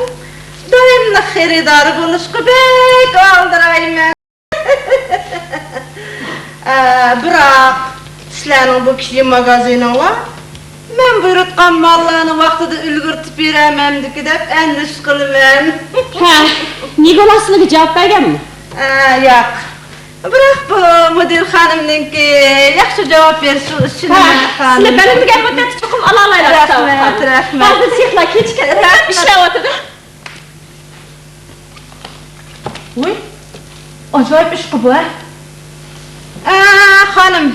دائىملىق خېرىدارى بولۇشقا بەك ئالدىرايمەن. ئە، بىراق، سىلەرنىڭ بۇ كىيىم ماگازىنىڭلار مەن بۇيرۇتقان ماللارنى ۋاقتىدا ئۈلگۈرتۈپ بېرەلمەمدىكى دەپ ئەندىشە قىلىمەن. ھە، نىگولا سىلىگە جاۋاب بەرگەنمۇ؟ ئە، ياق. بىراق بۇ مۇدىر خانىمنىڭكى ياخشى جاۋاب بېرىشى ئۈچۈن ھە، مەن خانىم. سىلى بېرىلمىگەن مۇددەتتە چوقۇم ئالالايدۇ. رەھمەت، رەھمەت. ھازىر سېخلار كېچىكىپ ئىشلەۋاتىدۇ. ۋۇي، ئاجايىپ ئىشقا بۇ، ھە؟ ئە، خانىم،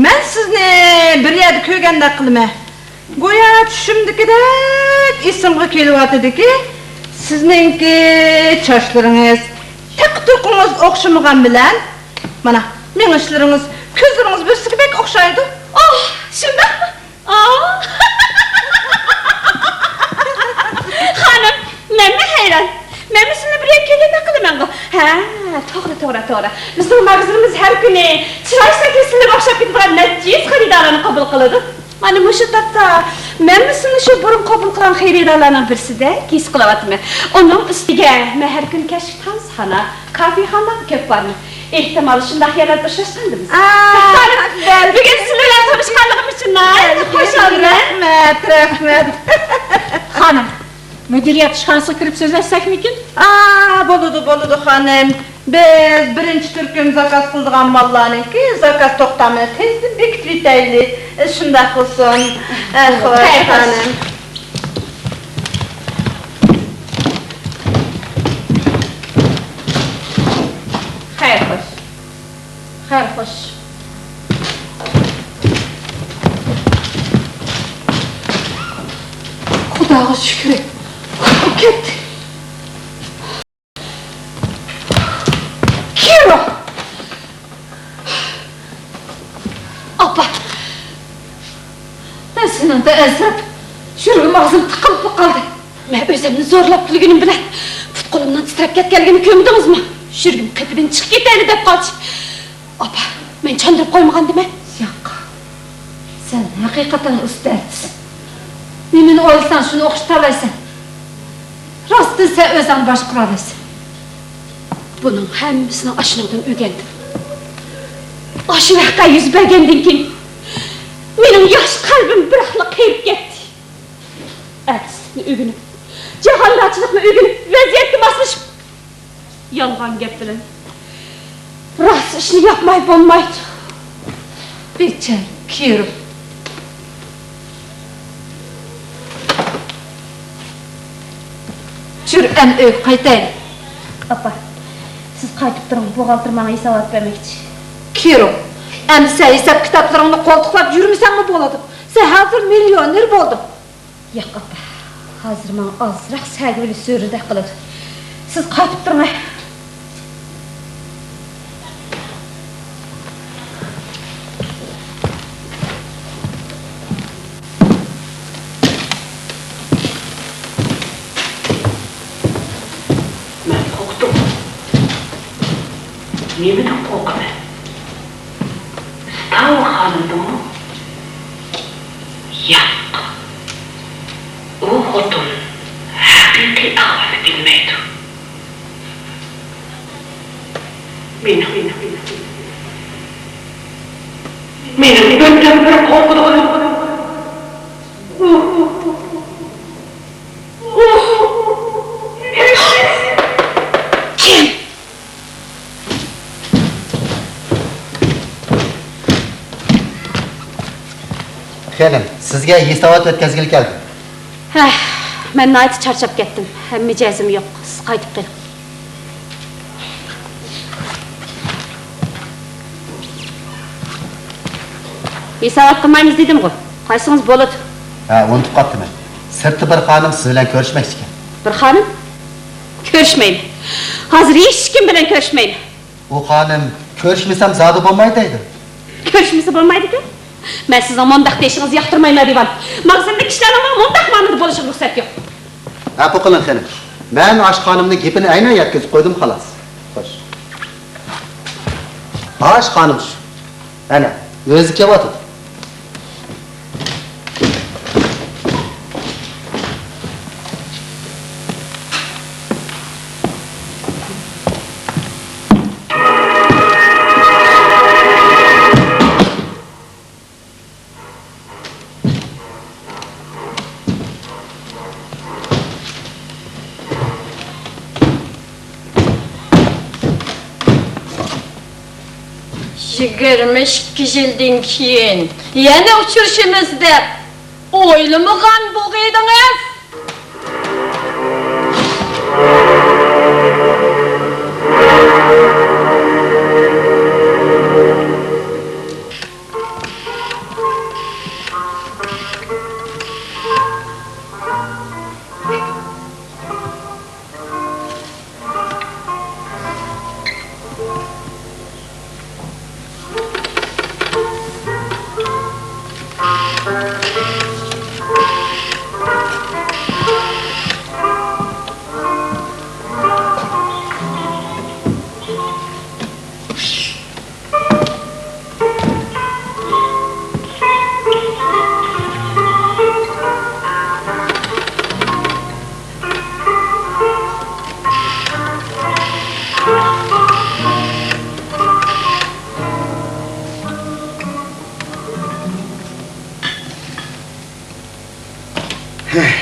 مەن سىزنى بىر يەردە كۆرگەندەك قىلىمەن. گويا چۈشۈمدىكىدەك ئېسىمغا كېلىۋاتىدۇكى، سىزنىڭكى چاچلىرىڭىز، تېقى-تۇقىڭىز ئوخشىمىغان بىلەن، مانا، مېڭىشلىرىڭىز، كۆزلىرىڭىز بىر-بىرسىگە بەك ئوخشايدۇ. ئوھ، شۇنداقمۇ؟ ئاھ. خانىم، مەنمۇ ھەيران. مەنمۇ سىلىنى بىر يەرگە كۆرگەندەك قىلىمەنغۇ. ھە، توغرا، توغرا، توغرا. بىزنىڭ ماگىزىنىمىز ھەر كۈنى چىراي شەكلى سىلىگە ئوخشاپ كېتىدىغان نەچچە يۈز خېرىدارلارنى قوبۇل قىلىدۇ. مانا مۇشۇ تاپتا مەنمۇ سىلىنى شۇ بۇرۇن قوبۇل قىلغان خېرىدارلارنىڭ بىرسىدەك ھېس قىلىۋاتىمەن. ئۇنىڭ ئۈستىگە مەن ھەر كۈنى كەچلىك تانسىخانا، كافېخانىلارغا كۆپ بارىمەن. ئېھتىمال، شۇنداق يەرلەردە ئۇچراشقاندىمىز. ئا، بەلكىم. بۈگۈن سىلەر بىلەن تونۇشقانلىقىم ئۈچۈن ناھايىتى بەلكىم. خۇشالمەن. رەھمەت، رەھمەت. خانىم، مۇدىرىيەت ئىشخانىسىغا كىرىپ سۆزلەشسەكمىكىن؟ ئا، بولىدۇ، بولىدۇ، خانىم. بىز بىرىنچى تۈركۈم زاكاز قىلىدىغان ماللارنىڭكى زاكاز توختامىنى تېزدىن بېكىتىۋېتەيلى. شۇنداق قىلسۇن. ئە، خوش، خانىم. خەير، خوش. خەير، خوش. خۇداغا شۈكرى، ئۇ كەتتى. كىرو! ئاپا! مەن سېنىڭدىن ئەنسىرەپ، يۈرىكىم ئاغزىمدا تىقىلىپلا قالدى. مەن ئۆزۈمنى زورلاپ كۈلگىنىم بىلەن پۇت-قولۇمنىڭ تىترەپ كەتكەنلىكىنى كۆرمىدىڭىزمۇ؟ يۈرىكىم قېپىدىن چىقىپ كېتەيلى دەپ قالدى. ئاپا، مەن چاندۇرۇپ قويمىغاندىمەن؟ ياق. سەن ھەقىقەتەن ئۇستاز. نېمىنى ئويلىساڭ، شۇنى ئوخشىتالايسەن. راستتىن سەن ئۆزۈڭنى باشقۇرالايسەن. بۇنىڭ ھەممىسىنى ئاشۇنىڭدىن ئۆگەندىم. ئاشۇ ۋەقە يۈز بەرگەندىن كېيىن مېنىڭ ياش قەلبىم بىراقلا قېرىپ كەتتى. ئەپسىزلىكنى ئۆگىنىپ، جاھاندارچىلىقنى ئۆگىنىپ، ۋەزىيەتكە ماسلىشىپ، يالغان گەپ بىلەن راست ئىشنى ياپماي بولمايدۇ. بىچارە كىرو. يۈر، ئەمدى ئۆيگە قايتايلى. ئاپا، سىز قايتىپ تۇرۇڭ، بوغالتىر ماڭا ھېسابات بەرمەكچى. كىرو، ئەمدى سەن ھېساب كىتابلىرىڭنى قولتۇقلاپ يۈرمىسەڭمۇ بولىدۇ. سەن ھازىر مىليونېر بولدۇڭ. ياق، ئاپا، ھازىر ماڭا ئازراق سەگە بىلە سۆرىدەك قىلىدۇ. سىز قايتىپ تۇرۇڭ، ھە. مەن قورقتۇم. نېمىدىن قورقىمەن؟ ستاۋا خانىمدىنمۇ؟ ياق. ئۇ خوتۇن ھەقىقىي ئەھۋالنى بىلمەيدۇ. مېنىڭ، مېنىڭ، مېنىڭ بىردىنبىر قورقىدىغىنىم. كىم؟ خېنىم، سىزگە ھېسابات ئۆتكۈزگىلى كەلدىم. ھە، مەن ناھايىتى چارچاپ كەتتىم. ھەممە جەزم يوق. سىز قايتىپ قېلىڭ. ھېسابات قىلمايمىز دېدىمغۇ. قايسىڭىز بولىدۇ. ھە، ئۇنتۇپ قاپتىمەن. سىرتتا بىر خانىم سىز بىلەن كۆرۈشمەكچىكەن. بىر خانىم؟ كۆرۈشمەيمەن. ھازىر ھېچكىم بىلەن كۆرۈشمەيمەن. ئۇ خانىم كۆرۈشمىسەم زادى بولمايدۇ دەيدۇ. كۆرۈشمىسە بولمايدىكەن. مەن سىزنىڭ مۇنداق دېيىشىڭىزنى ياقتۇرمايمەن، دىۋان. ماگىزىندىكى كىشىلەرنىڭ ماڭا مۇنداق مۇئامىلىدە بولۇشىغا رۇخسەت يوق. ئەپۇ قىلىڭ، خېنىم. مەن ئاشۇ خانىمنىڭ گېپىنى ئەينەن يەتكۈزۈپ قويدۇم، خالاس. خوش. ئاشۇ خانىم شۇ. ئەنە، ئۆزى كېلىۋاتىدۇ. يىگىرمە ئىككى يىلدىن كېيىن يەنە ئۇچرىشىمىز دەپ ئويلىمىغان بولغىيدىڭىز. ھەي.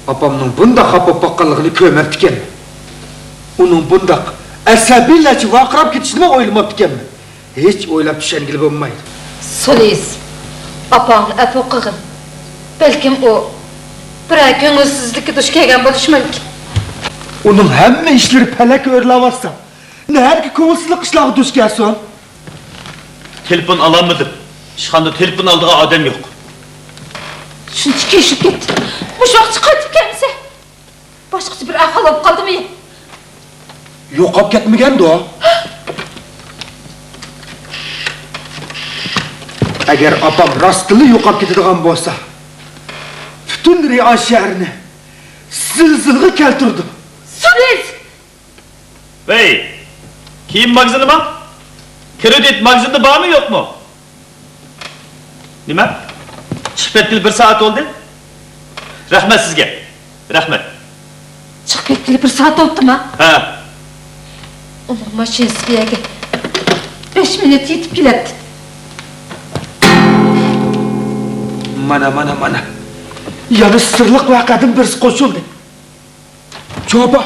ئاپامنىڭ بۇنداق خاپا بولۇپ باققانلىقىنى كۆرمەپتىكەنمەن. ئۇنىڭ بۇنداق ئەسەبىيلەرچە ۋارقىراپ كېتىشىنىمۇ ئويلىماپتىكەنمەن. ھېچ ئويلاپ چۈشەنگىلى بولمايدۇ. سولىس، ئاپاڭنى ئەپۇ قىلغىن. بەلكىم ئۇ بىرەر كۆڭۈلسىزلىككە دۇچ كەلگەن بولۇشى مۇمكىن. ئۇنىڭ ھەممە ئىشلىرى پەلەككە ئۆرلەۋاتسا، نەدىكى كۆڭۈلسىزلىك ئىشلارغا دۇچ كەلسۇن؟ تېلېفون ئالالمىدىم. ئىشخانىدا تېلېفون ئالىدىغان ئادەم يوق. شۇنچە كېچىكىپ كەتتى. مۇشۇ ۋاقىتتا قايتىپ كەلمىسە، باشقىچە بىر ئەھۋال بولۇپ قالدىمۇ؟ يوقاپ كەتمىگەندۇ؟ ئەگەر ئاپام راستتىنلا يوقاپ كېتىدىغان بولسا، پۈتۈن رىياز شەھىرىنى زىلزىلىگە كەلتۈرىدۇ. سولىس! ۋەي، كىيىم ماگىزىنىما؟ كرېدىت ماگىزىندا بارمۇ، يوقمۇ؟ نېمە؟ چىقىپ كەتكىلى بىر سائەت بولدى. رەھمەت سىزگە. رەھمەت. چىقىپ كەتكىلى بىر سائەت بولۇپتىما؟ ھە. ئۇنىڭ ماشىنىسى بۇ يەرگە بەش مىنۇت يېتىپ كېلەتتى. مانا، مانا، مانا. يەنە سىرلىق ۋەقەدىن بىرسى قوشۇلدى. چوپا!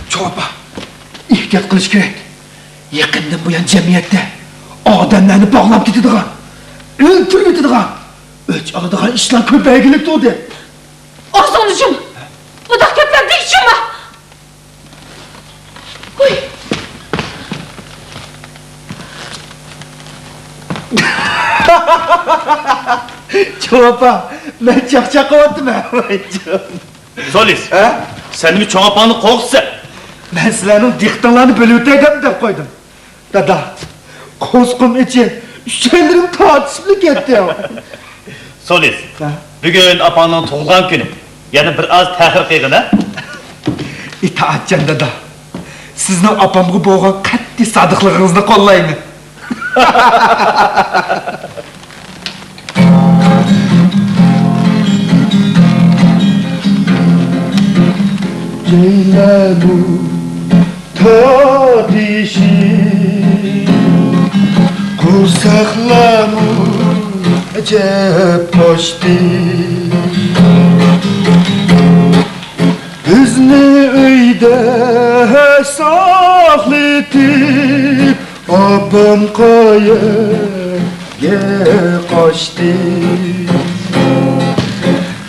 چوپا! ئېھتىيات قىلىش كېرەك. يېقىندىن بۇيان جەمئىيەتتە ئادەملەرنى باغلاپ كېتىدىغان، ئۆلتۈرۈۋېتىدىغان، ئۆچ ئالىدىغان ئىشلار كۆپەيگىلى تۇردى. ئاغزىڭنى يۇم! مۇنداق گەپلەر دېگۈچىما! ھۇي! چوپا! مەن چاقچاق قىلىۋاتىمەن. ۋاي جان. سولىس، ھە؟ سەن نېمە چوڭ ئاپاڭنى قوغلىسەن؟ مەن سىلەرنىڭ دىققىتىڭلارنى بۆلۈۋېتەي دەپ، دەپ قويدۇم. دادا، قورسىقىم ئېچىپ، ئۈچەيلىرىم تارتىشىپلا كەتتى. سولىس، ھە؟ بۈگۈن ئاپاڭنىڭ تۇغۇلغان كۈنى. يەنە بىر ئاز تەخىر قىلغىن، ھە؟ ئىتائەتچان دادا، سىزنىڭ ئاپامغا بولغان قەتئىي سادىقلىقىڭىزنى قوللايمەن. جەيلەنۇ تارتىشىپ، قورساقلارمۇ ئەجەب ئاچتى. بىزنى ئۆيدە ساقلىتىپ، ئاپام قەيەرگە قاچتى؟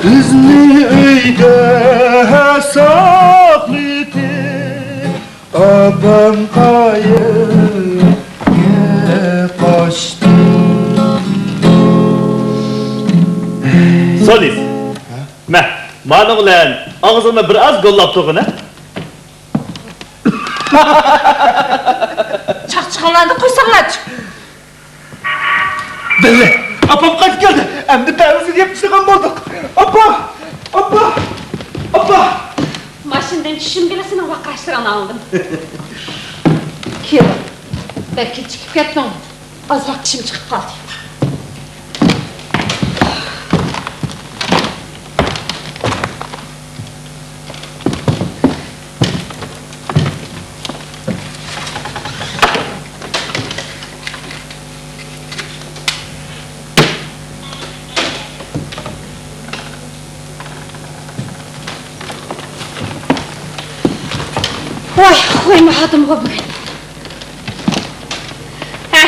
بىزنى ئۆيدە ساقلىتىپ، ئاپام قەيەرگە قاچتى؟ سولىس. ھە؟ مە، مانىڭ بىلەن ئاغزىڭنى بىر ئاز گوللاپ تۇرغىنە. چاقچىقىڭلارنى قويساڭلارچۇ. بىللە، ئاپام قايتىپ كەلدى. ئەمدى پەۋزىگە يېپىشىدىغان بولدۇق. ئاپا! ئاپا! ماشىنىدىن چۈشۈمگىلا سېنىڭ ۋارقىراشلىرىڭنى ئاڭلىدىم. كىرا، بەك كېچىكىپ كەتتىڭ. ئازراق چىشىم چىقىپ قالدى. ۋاي، قويما خادىمغا بۈگۈن. ھە،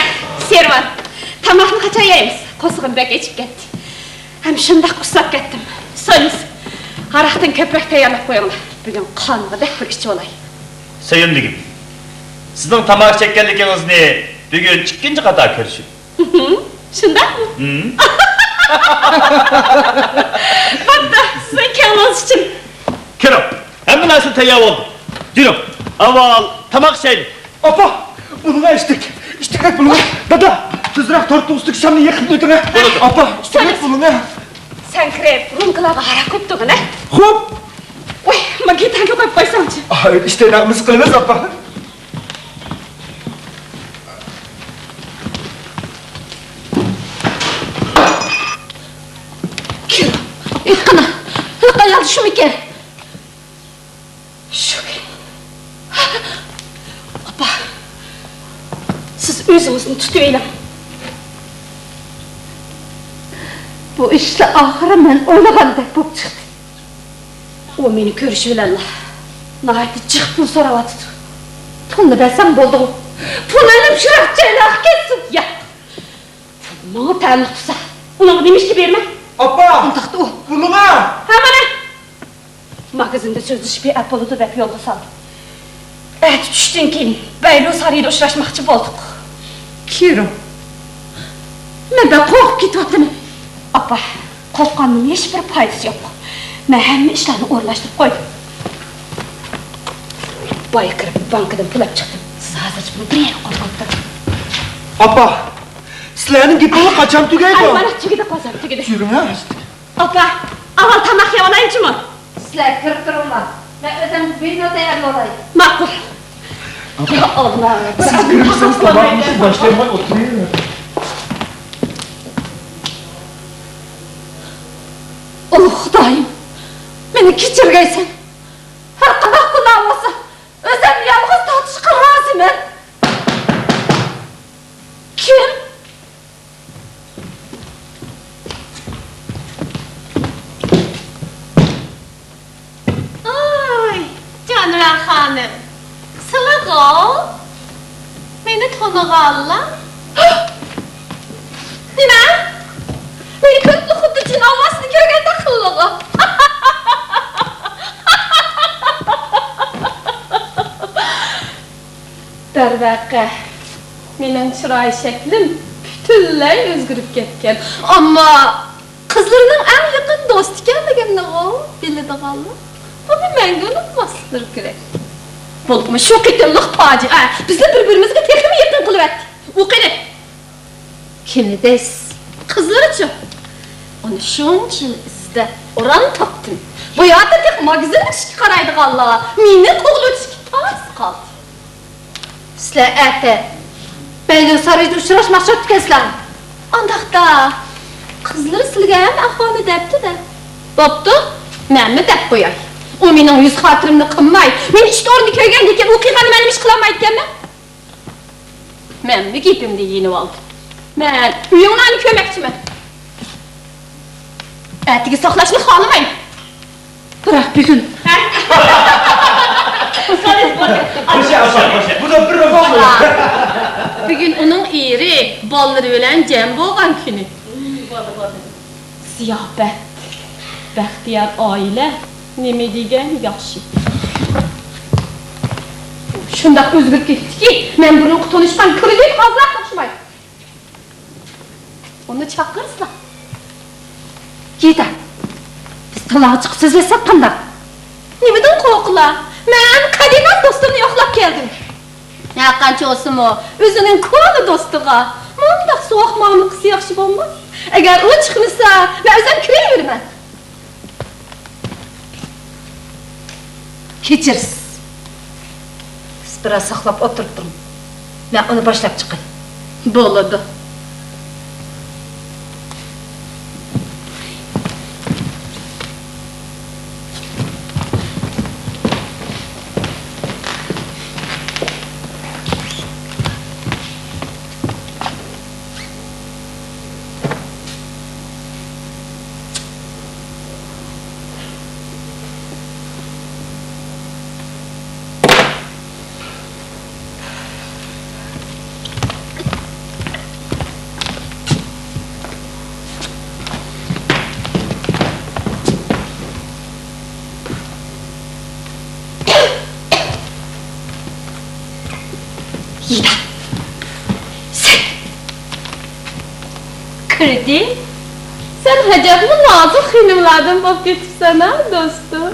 شېرۋان، تاماقنى قاچان يەيمىز؟ قورسىقىم بەك ئېچىپ كەتتى. ھەم شۇنداق ئۇسساپ كەتتىم. سويمىس، ھاراقتىن كۆپرەك تەييارلاپ قويۇڭلار. بۈگۈن قانغۇدەك بىر ئىچىۋالاي. سۆيۈملۈكۈم، سىزنىڭ تاماكا چەككەنلىكىڭىزنى بۈگۈن ئىككىنچى قاتار كۆرۈشۈم. شۇنداقمۇ؟ ھىم. بوپتۇ، سىزنىڭ كۆڭلىڭىز ئۈچۈن. كىرىڭ، ھەممە نەرسە تەييار بولدى. يۈرۈڭ، ئاۋۋال تاماق ئىچەيلى. ئاپا، بۇلۇڭا ئىشتىك. ئىشتىكرەك بۇلۇڭا. دادا، تېزرەك تورتنىڭ ئۈستىدىكى شامنى يېقىپ ئۆتۈڭە. بولىدۇ. ئاپا، ئىشتىكرەك بۇلۇڭا. سەن كىرىپ، رومكىلارغا ھاراق قۇيۇپ تۇرغىنە. خوپ. ۋاي، مانا گىتارنى قويۇپ قويساڭچۇ. ئاي، ئىشتەينى ئاغمىسى قىلىمىز، ئاپا. كىر، ئېيتقىنا، ھېلىقى ئايال شۇمىكەن؟ شۇ. ئاپا، سىز ئۆزىڭىزنى تۇتۇۋېلىڭ. بۇ ئىشلا ئاخىرى مەن ئويلىغاندەك بولۇپ چىقتى. ئۇ مېنى كۆرۈشى بىلەنلا ناھايىتى جىق پۇل سوراۋاتىدۇ. پۇلنى بەرسەڭ بولدىغۇ. پۇل ئېلىپ شىراك جايلارغا كەتسۇن. ياق. پۇل ماڭا تەئەللۇق تۇرسا، ئۇنىڭغا نېمە ئىشقا بېرىمەن؟ ئاپا! ئۇنداقتا ئۇ. پۇلۇڭا! ھە، مانا! ماگىزىندا سۆزلىشىپ بىئەپ بولىدۇ دەپ يولغا سالدىم. ئەتە چۈشتىن كېيىن بەيلۇ سارىيىدا ئۇچراشماقچى بولدۇق. كىرۇ، مەن بەك قورقۇپ كېتىۋاتىمەن. ئاپا، قورققاننىڭ ھېچبىر پايدىسى يوق. مەن ھەممە ئىشلارنى ئورۇنلاشتۇرۇپ قويدۇم. بايا كىرىپ بانكىدىن پۇل ئېلىپ چىقتىم. سىز ھازىرچە بۇنى بىر يەرگە قويۇپ قويۇپ تۇرۇڭ. ئاپا، سىلەرنىڭ گېپىڭلار قاچان تۈگەيدۇ؟ ئاي، مانا تۈگىدى، قازان تۈگىدى. يۈرۈڭ ھە. ئاپا، ئاۋۋال تاماق يەۋالايچىمۇ؟ سىلەر كىرىپ تۇرۇڭلار. مەن ئۆزۈم ۋىنو تەييارلىۋالاي. ماقۇل. يا ئاللا. سىز كىرىپ تۇرسىڭىز تاماقنى باشلىيالماي ئولتۇرۇۋېرىڭ. ئۇلۇغ خۇدايىم، مېنى كەچۈرگەيسەن. ھەر قانداق گۇناھ بولسا، ئۆزۈم يالغۇز تارتىشقا رازىمەن. كىم؟ ئاي، جانىۋەر خانىم، سىلىغۇ؟ مېنى تونۇغانلا؟ نېمە؟ مېنى كۆرۈپلا خۇددى جىن ئاۋۋاسىنى كۆرگەندەك قىلىدىغۇ؟ دەرۋەقە، مېنىڭ چىراي شەكلىم پۈتۈنلەي ئۆزگىرىپ كەتكەن. ئەمما قىزلىرىنىڭ ئەڭ يېقىن دوستى ئىكەنلىكىمنىغۇ بىلىدىغانلار بۇنى مەڭگۈ ئۇنتۇماسلىقلىرى كېرەك. بولۇپمۇ شۇ قېتىملىق پاجىئە بىزنى بىر-بىرىمىزگە تېخىمۇ يېقىن قىلىۋەتتى. ئۇ قېنى؟ كىمنى دەيسىز؟ قىزلىرىچۇ؟ ئۇنى شۇنچە يىل ئىزدەپ ئوران تاپتىم. بۇ يەردە تېخى ماگىزىننىڭ ئىشىكى قارايدىغانلار مېنى قوغلىۋېتىشكە تاس قالدى. سىلەر ئەتە بەيلۇ سارىيىدا ئۇچراشماقچى بوپتىكەنسىلەر. ئانداقتا، قىزلىرى سىلىگە ھەممە ئەھۋالنى دەپتۇ-دە. بوپتۇ، مەنمۇ دەپ قوياي. ئۇ مېنىڭ يۈز خاتىرەمنى قىلماي، مېنى ئىت ئورنىدا كۆرگەندىن كېيىن ئۇ قىلغاننى مەنمۇ ئىش قىلالمايدىكەنمەن. مەنمۇ گېپىمدىن يېنىۋالدىم. مەن ئۆيۈڭلارنى كۆرمەكچىمەن. ئەتىگە ساقلاشنى خالىمايمەن. بىراق بۈگۈن. بۇ دا بىر بۈگۈن ئۇنىڭ ئېرى، بالىلىرى بىلەن جەم بولغان كۈنى. زىياپەت، بەختىيار ئائىلە نېمە دېگەن ياخشى. شۇنداق ئۆزگىرىپ كېتىپتىكى، مەن بۇرۇنقى تونۇشقان كىرلىك ھازىراق ئوخشىمايدۇ. ئۇنى چاقىرسىلا. گىتا، بىز تالاغا چىقىپ سۆزلەشسەك قانداق؟ نېمىدىن قورقىلا؟ مەن قەدىمەن دوستۇمنى يوقلاپ كەلدىم. ھەرقانچە بولسىمۇ، ئۆزىنىڭ كونا دوستىغا مۇنداق سوغۇق مۇئامىلە قىلسا ياخشى بولماس؟ ئەگەر ئۇ چىقمىسا، مەن ئۆزۈم كىرىۋېرىمەن. كەچۈرسىز. سىز بىراز ساقلاپ ئولتۇرۇپ تۇرۇڭ. مەن ئۇنى باشلاپ چىقاي. بولىدۇ. يىدا، سەن! كىردى. سەن ئەجەبمۇ نازۇك خېنىملاردىن بولۇپ كېتىپسەن ھە، دوستۇم.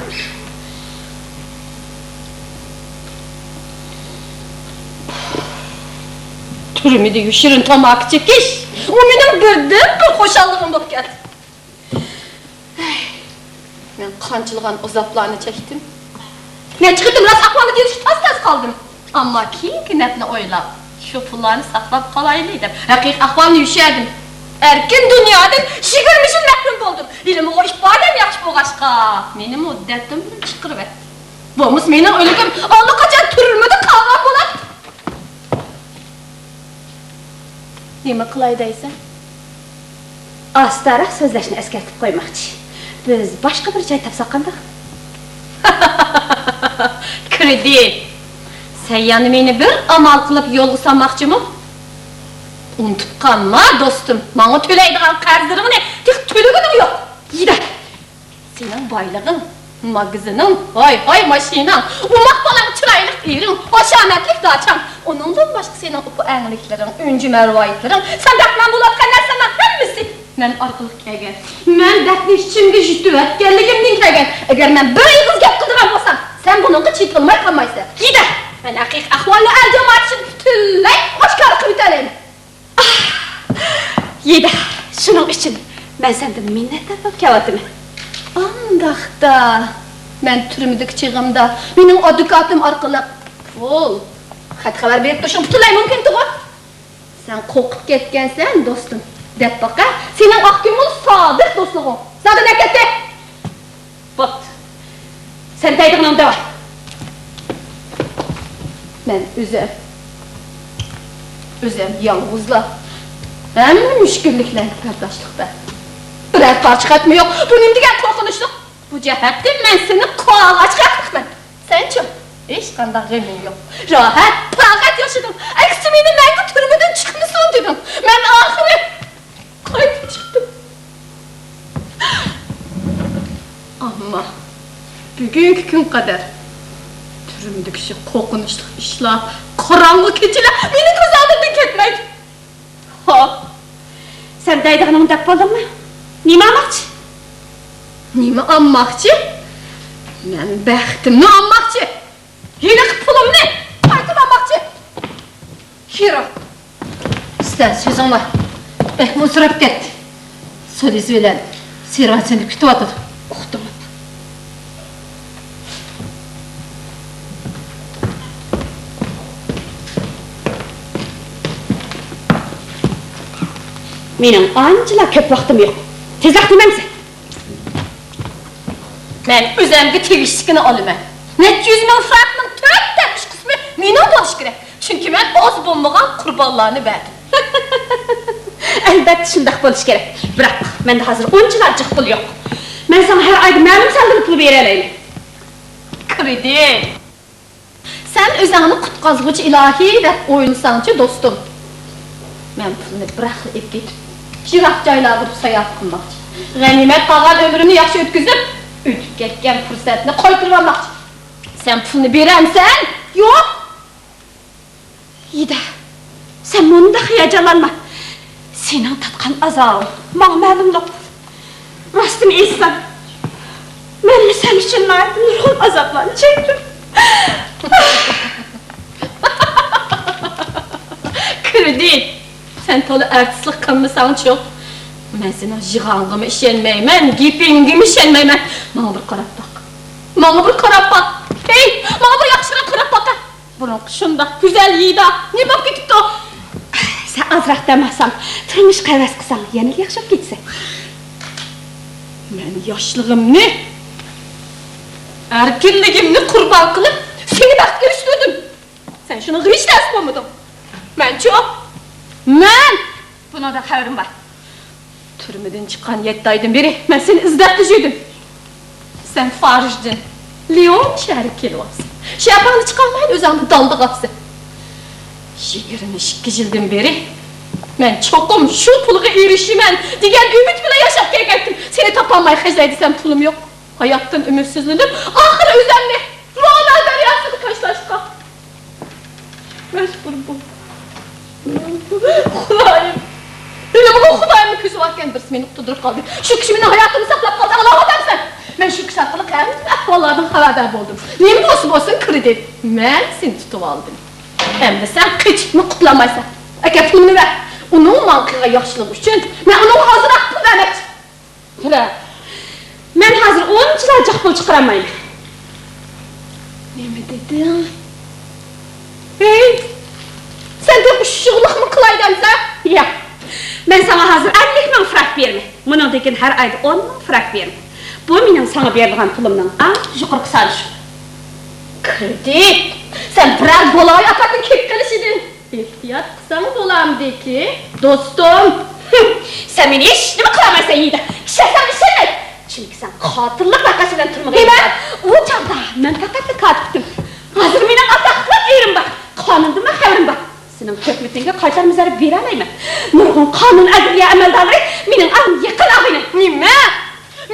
تۈرمىدە يوشۇرۇن تاماكا چېكىش، ئۇ مېنىڭ بىردىنبىر خۇشاللىقىم بولۇپ كەتتى. مەن قانچىلىغان ئازابلارنى چەكتىم. نەچچە قېتىم راست ئەھۋالنى دېيىشكە تاس-تاس قالدىم. ئەمما كېيىنكى نەپنى ئويلاپ، شۇ پۇللارنى ساقلاپ قالايلى دەپ، ھەقىقىي ئەھۋالنى يوشۇردۇم. ئەركىن دۇنيادىن يىگىرمە يىل مەھرۇم بولدۇم. ھېلىمۇ ئىپادەم ياخشى بولغاچقا، مېنىمۇ دەردىمدىن چىقىرىۋەتتى. بولمىسا مېنىڭ ئۆلۈكۈم ئاللىقاچان تۈرمىدە قالغان بولاتتى. نېمە قىلاي دەيسەن؟ ئاستاراق سۆزلەشنى ئەسكەرتىپ قويماقچى. بىز باشقا بىر جاي تاپساق قانداق؟ كىردى. سەن يەنە مېنى بىر ئامال قىلىپ يولغا سالماقچىمۇ؟ ئۇنتۇپ قالما، دوستۇم، ماڭا تۆلەيدىغان قەرزلىرىڭنى تېخى تۆلىگىنىڭ يوق. يىدا. سېنىڭ بايلىقىڭ، ماگىزىنىڭ، ھاي، ھاي، ماشىناڭ، ئوماق بالاڭ، چىرايلىق ئېرىڭ، ھاشامەتلىك داچاڭ، ئۇنىڭدىن باشقا سېنىڭ ئۇپا ئەڭلىكلىرىڭ، ئۈنجۈ مەرۋايىتلىرىڭ، سەن دەردمەن بولۇۋاتقان نەرسىلەرنىڭ ھەممىسى مەن ئارقىلىق كەلگەن. مەن دەردنى ئىچىمگە يۇتۇۋەتكەنلىكىمدىن كەلگەن. ئەگەر مەن بىر ئېغىز گەپ قىلىدىغان بولسام، سەن بۇنىڭغا چىدىيالماي قالمايسەن. يىدا! مەن ھەقىقىي ئەھۋالنى ئەل جامائەت ئىچىدە پۈتۈنلەي ئاشكارا قىلىۋېتەلەيمەن. يىدا، شۇنىڭ ئۈچۈن مەن سەندىن مىننەتدار بولۇپ كېلىۋاتىمەن. ئانداقتا، مەن تۈرمىدىكى چېغىمدا مېنىڭ ئادۋوكاتىم ئارقىلىق پۇل، خەت-خەۋەر بېرىپ تۇرۇشۇڭ پۈتۈنلەي مۇمكىنتىغۇ؟ سەن قورقۇپ كەتكەنسەن، دوستۇم. دەپ باقە، سېنىڭ ئاق كۆڭۈل، سادىق دوستلۇقۇڭ زادى نەگە كەتتى؟ بوپتۇ. سەن دەيدىغىنىڭنى دەۋا. مەن ئۆزۈم، ئۆزۈم يالغۇزلا ھەممە مۈشكۈللۈكلەرگە بەرداشلىق بەردىم. بىرەر پارچە خەتمۇ يوق. بۇ نېمە دېگەن قورقۇنچلۇق؟ بۇ جەھەتتىن مەن سېنى قاغاچقا قىلىمەن. سەنچۇ؟ ھېچقانداق غېمىڭ يوق. راھەت، تاقەت ياشىدىڭ. ئەكسىچە مېنى مەڭگۈ تۈرمىدىن چىقمىسۇن دېدىڭ. مەن ئاخىرى قايتىپ چىقتىم. ئەمما بۈگۈنكى كۈنگە قەدەر تۈرمىدىكى شۇ قورقۇنچلۇق ئىشلار، قاراڭغۇ كېچىلەر مېنىڭ كۆز ئالدىمدىن كەتمەيدۇ. خوپ، سەن دەيدىغىنىڭنى دەپ بولدۇڭمۇ؟ نېمە ئالماقچى؟ نېمە ئالماقچى؟ مەن بەختىمنى ئالماقچى. ھېلىقى پۇلۇمنى قايتىپ ئالماقچى. كىرو. ئۇستاز، سۆزۈڭ بار. بەكمۇ ئۇزىراپ كەتتى. سولىز بىلەن سېرۋانسېنى كۈتۈۋاتىدۇ. ئۇقتۇم. مېنىڭ ئانچىلا كۆپ ۋاقتىم يوق. تېزراق دېمەمسەن؟ مەن ئۆزەمگە تېگىشلىكىنى ئالىمەن. نەچچە يۈز مىڭ فرانكنىڭ تۆتتىن ئۈچ قىسمى مېنىڭ بولۇشى كېرەك. چۈنكى مەن ئاز بولمىغان قۇربانلارنى بەردىم. ئەلبەتتە شۇنداق بولۇشى كېرەك. بىراق مەندە ھازىر ئۇنچىلا جىق پۇل يوق. مەن ساڭا ھەر ئايدا مەلۇم ساندىن پۇل بېرەلەيمەن. كرېدىت. سەن ئۆزۈڭنى قۇتقۇزغۇچى ئىلاھى دەپ ئويلىساڭچۇ، دوستۇم؟ مەن پۇلنى بىراقلا ئېلىپ كېتىپ، يىراق جايلارغا ساياھەت قىلماقچى. غەنىيمەت قالغان ئۆمرۈمنى ياخشى ئۆتكۈزۈپ، ئۆتۈپ كەتكەن پۇرسەتنى قايتۇرۇۋالماقچى. سەن پۇلنى بېرەمسەن؟ يوق! يىدا، سەن مۇنداق ھاياجانلانما. سېنىڭ تارتقان ئازابىڭ ماڭا مەلۇملا. راستىنى ئېيتسام، مەنمۇ سەن ئۈچۈن ناھايىتى نۇرغۇن ئازابلارنى چەكتىم. كرېدىت، سەن تولا ئارتىسلىق قىلمىساڭچۇ؟ مەن سېنىڭ يىغاڭغىمۇ ئىشەنمەيمەن، گېپىڭگىمۇ ئىشەنمەيمەن. ماڭا بىر قاراپ باق. ماڭا بىر قاراپ باق. ئەي، ماڭا بىر ياخشىراق قاراپ باقە. بۇرۇنقى شۇنداق گۈزەل يىدا نېمە بولۇپ كېتىپتۇ؟ سەن ئازراق دەم ئالساڭ، تۇرمۇشقا ھەۋەس قىلساڭ، يەنىلا ياخشى بولۇپ كېتىسەن. مەن ياشلىقىمنى، ئەركىنلىكىمنى قۇربان قىلىپ، سېنى بەختكە ئېرىشتۈردۈم. سەن شۇنىڭغا ھېچ نەرسە بولمىدىڭ. مەنچۇ؟ مەن بۇنىڭدىن خەۋىرىم بار. تۈرمىدىن چىققان يەتتە ئايدىن بېرى مەن سېنى ئىزدەپلا يۈردۈم. سەن پارىژدىن ليون شەھىرىگە كېلىۋاپسەن. شەپەڭنى چىقارمايلا ئۆزۈڭنى دالدىغاپسەن. يىگىرمە ئىككى يىلدىن بېرى مەن چوقۇم شۇ پۇلغا ئېرىشىمەن دېگەن ئۈمىد بىلەن ياشاپ كەلگەنتىم. سېنى تاپالماي خەجلەي دېسەم پۇلۇم يوق. ھاياتتىن ئۈمىدسىزلىنىپ، ئاخىرى ئۆزۈمنى رونا دەرياسىغا تاشلاشقا مەجبۇر بولدۇم. خۇدايىم! ھېلىمۇ خۇدايىمنى كۆزى باركەن، بىرسى مېنى قۇتۇلدۇرۇپ قالدى. شۇ كىشى مېنىڭ ھاياتىمنى ساقلاپ قالسا ئاڭلاۋاتامسەن؟ مەن شۇ كىشى ئارقىلىق ھەممە ئەھۋاللاردىن خەۋەردار بولدۇم. نېمە بولسا بولسۇن، كىرىدىت. مەن سېنى تۇتۇۋالدىم. ئەمدى سەن قېچىپمۇ قۇتۇلالمايسەن. ئەكەل پۇلۇمنى بەر. ئۇنىڭ ماڭا قىلغان ياخشىلىقى ئۈچۈن مەن ئۇنىڭغا ئازراق پۇل بەرمەكچى. تۇرە. مەن ھازىر ئۇنچىلا جىق پۇل چىقىرالمايمەن. نېمە دېدىڭ؟ ھەي، سەن تېخى ئۈچ يىللىقمۇ قىلاي دەمسەن؟ ياق. مەن ساڭا ھازىر ئەللىك مىڭ فراك بېرىمەن. مۇنىڭدىن كېيىن ھەر ئايدا ئون مىڭ فراك بېرىمەن. بۇ مېنىڭ ساڭا بېرىدىغان پۇلۇمنىڭ ئەڭ يۇقىرىقى سانى شۇ. كىردى. سەن بىرەر بولاي ئاپاردىن كېتىپ قېلىش ئىدىڭ. ئېھتىيات قىلساڭ بولامدىكى، دوستۇم. ھىم، سەن مېنى ھېچنېمە قىلالمايسەن، يىدا. ئىشەنسەڭ ئىشەنمەي. چۈنكى سەن قاتىللىق ۋەقەسى بىلەن تۈرمىگە نېمە؟ ئۇ چاغدا مەن پەقەتلا كاتىپتىم. ھازىر مېنىڭ ئاتاقلىق ئېرىم بار. قانۇندىنمۇ خەۋىرىم بار. سېنىڭ تۆھمىتىڭگە قايتارما زەربە بېرەلەيمەن. نۇرغۇن قانۇن ئەدلىيە ئەمەلدارلىرى مېنىڭ ئەڭ يېقىن ئاغىنەم. نېمە؟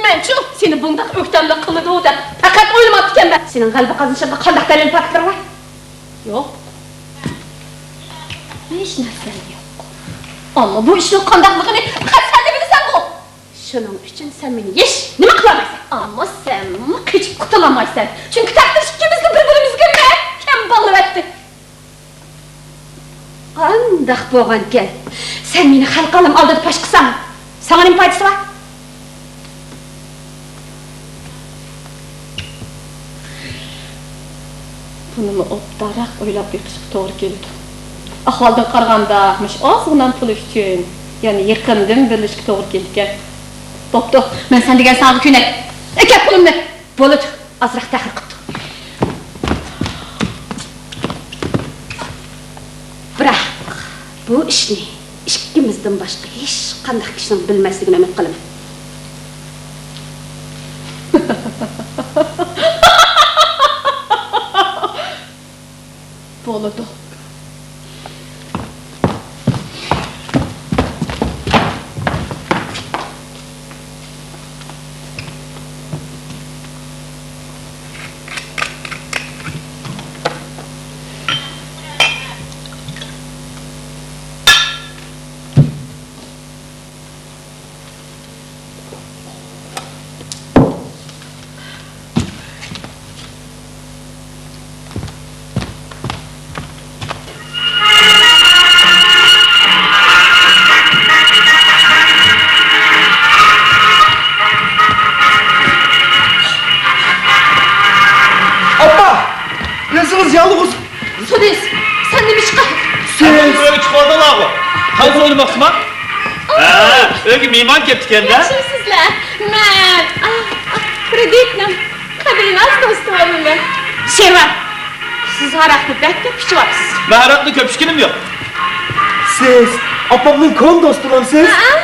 مەنچۇ سېنى بۇنداق ئۆكتەملىك قىلىدۇ دەپ پەقەت ئويلىماپتىكەنمەن. سېنىڭ غەلىبە قازىنىشىڭغا قانداق دەلىل، پاكىتلىرىڭ بار؟ يوق. ھېچ نەرسەم يوق. ئەمما بۇ ئىشنىڭ قانداقلىقىنى پەقەت سەنلا بىلىسەنغۇ. شۇنىڭ ئۈچۈن سەن مېنى ھېچ نېمە قىلالمايسەن. ئەمما سەنمۇ قېچىپ قۇتۇلالمايسەن. چۈنكى تەقدىر ئىككىمىزنى بىر-بىرىمىزگە مەھكەم باغلىۋەتتى. قانداق بولغانكەن؟ سەن مېنى خەلقىئالەم ئالدىدا پاش قىلساڭ، ساڭا نېمە پايدىسى بار؟ بۇنىمۇ ئوبدانراق ئويلاپ بېقىشقا توغرا كېلىدۇ. ئەھۋالدىن قارىغاندا، مۇشۇ ئازغىنە پۇل ئۈچۈن يەنە يېقىندىن بىرلىشىشكە توغرا كېلىدىكەن. بوپتۇ، مەن سەن دېگەن سانغا كۆنەي. ئەكەل پۇلۇمنى. بولىدۇ، ئازراق تەخىر قىپتۇ. بىراق، بۇ ئىشنى ئىككىمىزدىن باشقا ھېچقانداق كىشىنىڭ بىلمەسلىكىنى ئۈمىد قىلىمەن. بولىدۇ. ئاپا! ئۆزىڭىز يالغۇز. سولىس، سەن نېمە ئىشقا؟ سىز. ئۆيگە چىقىۋالدىڭلارغۇ. قايسى ئوينىماقچىما؟ ھە، ئۆيگە مېھمان كەپتىكەن-دە. ياخشىمۇسىزلەر؟ مەن، ئاھ، ئاھ، كرېدىتنىڭ قەدىرناز دوستى بولىمەن. شېرۋان، سىز ھاراقنى بەك كۆپ ئىچىۋاتىسىز. مەن ھاراقنى كۆپ ئىچكىنىم يوق. سىز ئاپامنىڭ كونا دوستىمۇسىز؟ ھەئە.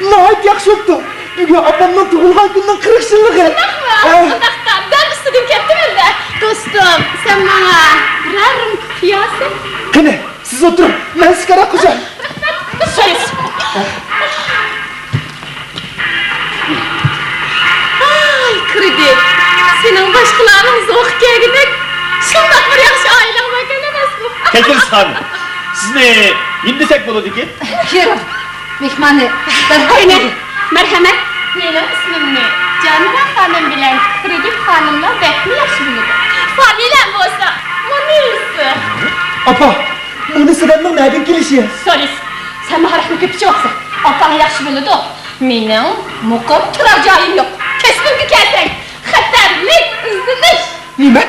ناھايىتى ياخشى بوپتۇ. بۈگۈن ئاپامنىڭ تۇغۇلغان كۈنىنىڭ قىرىق يىللىقى. شۇنداقمۇ؟ ھە. ئۇنداقتا دەل ئۈستىدىن كەپتىمەن-دە. دوستۇم، سەن ماڭا بىرەر رۇمكا قۇيارسەن؟ قېنى، سىز ئولتۇرۇڭ، مەن سىزگە ھاراق قۇياي. رەھمەت. سىز. ۋاي، كرېدىت، سېنىڭ باشقىلارنىڭ زوقى كەلگۈدەك شۇنداق بىر ياخشى ئائىلەڭ باركەن ئەمەسمۇ؟ كەچۈرسىڭىز خانىم، سىزنى نېمە دېسەك بولىدىكىن؟ كىرىڭ، مېھماننى دەرھال قېنى، مەرھەمەت. مېنىڭ ئىسمىمنى جانىبا خانىم بىلەن كرېدىت خانىملار بەكمۇ ياخشى بىلىدۇ. فامىلەم بولسا مۇنىسى. ئاپا، مۇنىسى دەمنىڭ نەدىن كېلىشى؟ سولىس، سەن ھاراقنى كۆپ ئىچىۋاتىسەن. ئاپاڭ ياخشى بىلىدۇ. مېنىڭ مۇقىم تۇرار جايىم يوق. كەسپىمگە كەلسەڭ، خەتەرلىك ئىزدىنىش. نېمە؟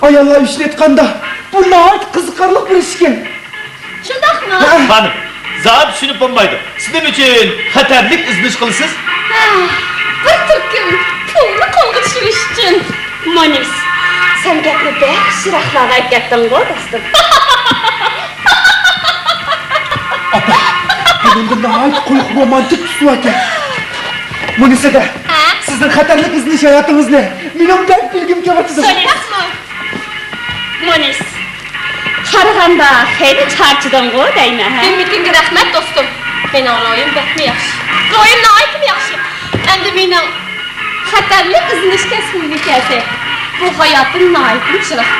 ئاياللار ئۈچۈن ئېيتقاندا، بۇ ناھايىتى قىزىقارلىق بىر ئىش ئىكەن. شۇنداقمۇ؟ ھە. خانىم، زادى چۈشىنىپ بولمايدۇ. سىز نېمە ئۈچۈن خەتەرلىك ئىزدىنىش قىلىسىز؟ ھە، بىر تۈركۈم پۇلنى قولغا چۈشۈرۈش ئۈچۈن. مۇنىس، سەن گەپنى بەك يىراقلارغا ئەكەتتىڭغۇ، دوستۇم. ئاپا، بۇنىڭدا ناھايىتى قويۇق رومانتىك تۈس باركەن. مۇنىسە دە، ھە؟ سىزنىڭ خەتەرلىك ئىزدىنىش ھاياتىڭىزنى مېنىڭ بەك بىلگۈم كېلىۋاتىدۇ. سورىسىزمۇ؟ مۇنىس، قارىغاندا خېلى چارچىدىڭغۇ دەيمەن، ھە؟ ھىممىتىڭگە رەھمەت، دوستۇم. مېنىڭ روھىم بەكمۇ ياخشى. روھىم ناھايىتىمۇ ياخشى. ئەمدى مېنىڭ خەتەرلىك ئىزدىنىش كەسپىمگە كەلسەك، بۇ ھاياتىم ناھايىتىمۇ چىرايلىق.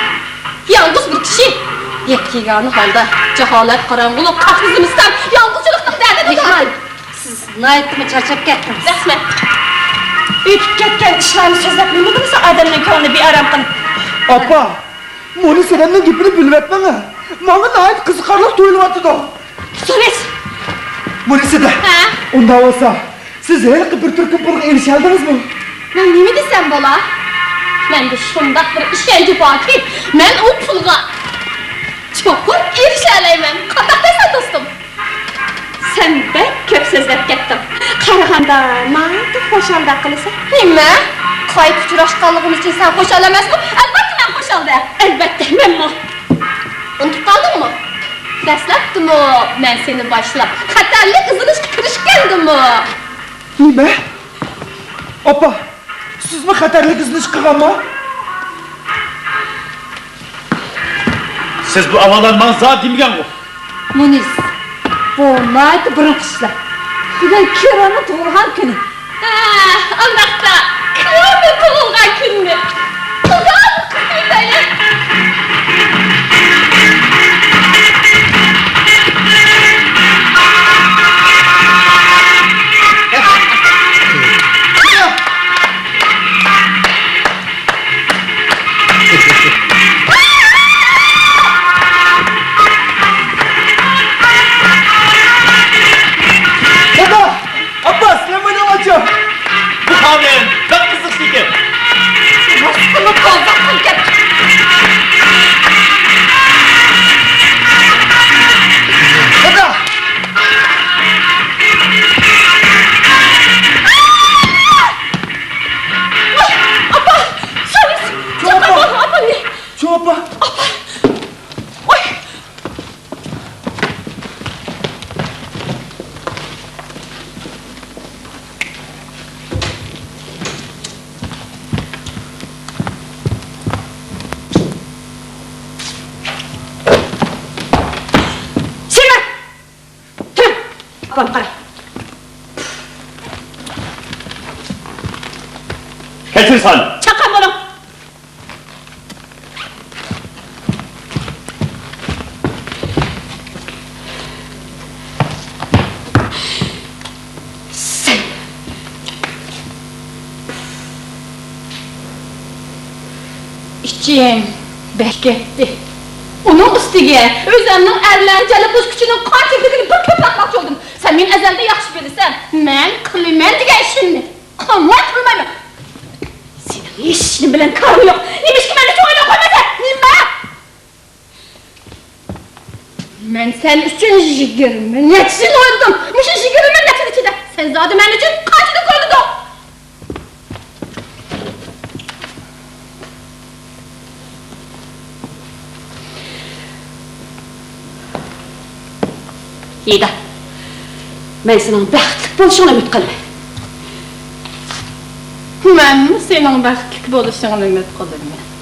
يالغۇز بىر كىشى، يەككىگانە ھالدا جاھالەت، قاراڭغۇلۇق، قاھىر، زىمىستان، يالغۇزچىلىقنىڭ دەردىدە ياشايدۇ. سىز ناھايىتىمۇ چارچاپ كەتتىڭىز. رەھمەت. ئۆتۈپ كەتكەن ئىشلارنى سۆزلەپ نېمە قىلىسەن، ئادەمنىڭ كۆڭلىنى بىئارام قىلىپ. ئاپا، مۇنىسە دەمنىڭ گېپىنى بۆلۈۋەتمەڭ. ماڭا ناھايىتى قىزىقارلىق تۇيۇلۇۋاتىدۇ. سورىسىز. مۇنىسە دە. ھە؟ ئۇنداق بولسا، سىز ھېلىقى بىر تۈركۈم پۇلغا ئېرىشەلدىڭىزمۇ؟ مەن نېمە دېسەم بولا؟ مەندە شۇنداق بىر ئىشەنچ باركى، مەن ئۇ پۇلغا چوقۇم ئېرىشەلەيمەن. قانداق دەيسەن، دوستۇم؟ سەن بەك كۆپ سۆزلەپ كەتتىڭ. قارىغاندا ناھايىتى خۇشالدەك قىلىسەن. نېمە؟ قايتا ئۇچراشقانلىقىمىز ئۈچۈن سەن خۇشال ئەمەسمۇ؟ ئەلۋەتتە، مەن خۇشال-دە. ئەلۋەتتە، مەنمۇ. ئۇنتۇپ قالدىڭمۇ؟ دەسلەپتىمۇ مەن سېنى باشلاپ خەتەرلىك ئىزدىنىشكە كىرىشكەنىدىممۇ؟ نېمە؟ ئاپا، سىزمۇ خەتەرلىك ئىزدىنىش قىلغانما؟ سىز بۇ ئەھۋاللارنى ماڭا زادى دېمىگەنغۇ؟ مۇنىس، بۇ ناھايىتى بۇرۇنقى ئىشلار. بۈگۈن كىروننىڭ تۇغۇلغان كۈنى. ھە، ئۇنداقتا كىروننىڭ تۇغۇلغان كۈنىنى قىزغىن قۇتلۇق ئېيتايلى. دادا! ئابباس، نېمە ئويناۋاتىسەن؟ بۇ خانىم بەك قىزىقىشلىككەن. راستىنلا قالدۇق بۇ گەپ. دادا! ئاپا! سورىسىز! چوڭ ئاپا! چوڭ ئاپا! ئاپامنى! چوڭ ئاپا! ئاپا! ۋاي! سىمە! تۇر! ئاپام قارا. كەچۈرسەن! چاققان بولۇڭ! سەن. ئىچىم بەك كەتتى. ئۇنىڭ ئۈستىگە ئۆزۈمنىڭ ئەرلەرنى جەلپ قىلىش كۈچىنىڭ قانچىلىكىنى بىر كۆپ باقماقچى بولدۇم. سەن مېنى ئەزەلدىن ياخشى بىلىسەن. مەن قىلىمەن دېگەن ئىشىمنى. قىلماي قىلمايمەن. سېنىڭ ھېچنېمە بىلەن كارىڭ يوق. نېمىشقا مەننى چوڭ ئۆيدە قويمايسەن؟ نېمە؟ مەن سەن ئۈچۈن يىگىرمە نەچچە يىل ئويلىدىم. مۇشۇ يىگىرمە نەچچە يىل ئىچىدە سەن زادى مەن ئۈچۈن قانچىنى ئويلىدىڭ؟ يىدا، مەن سېنىڭ بەختلىك بولۇشۇڭنى ئۈمىد قىلىمەن. مەنمۇ سېنىڭ بەختلىك بولۇشۇڭنى ئۈمىد قىلىمەن.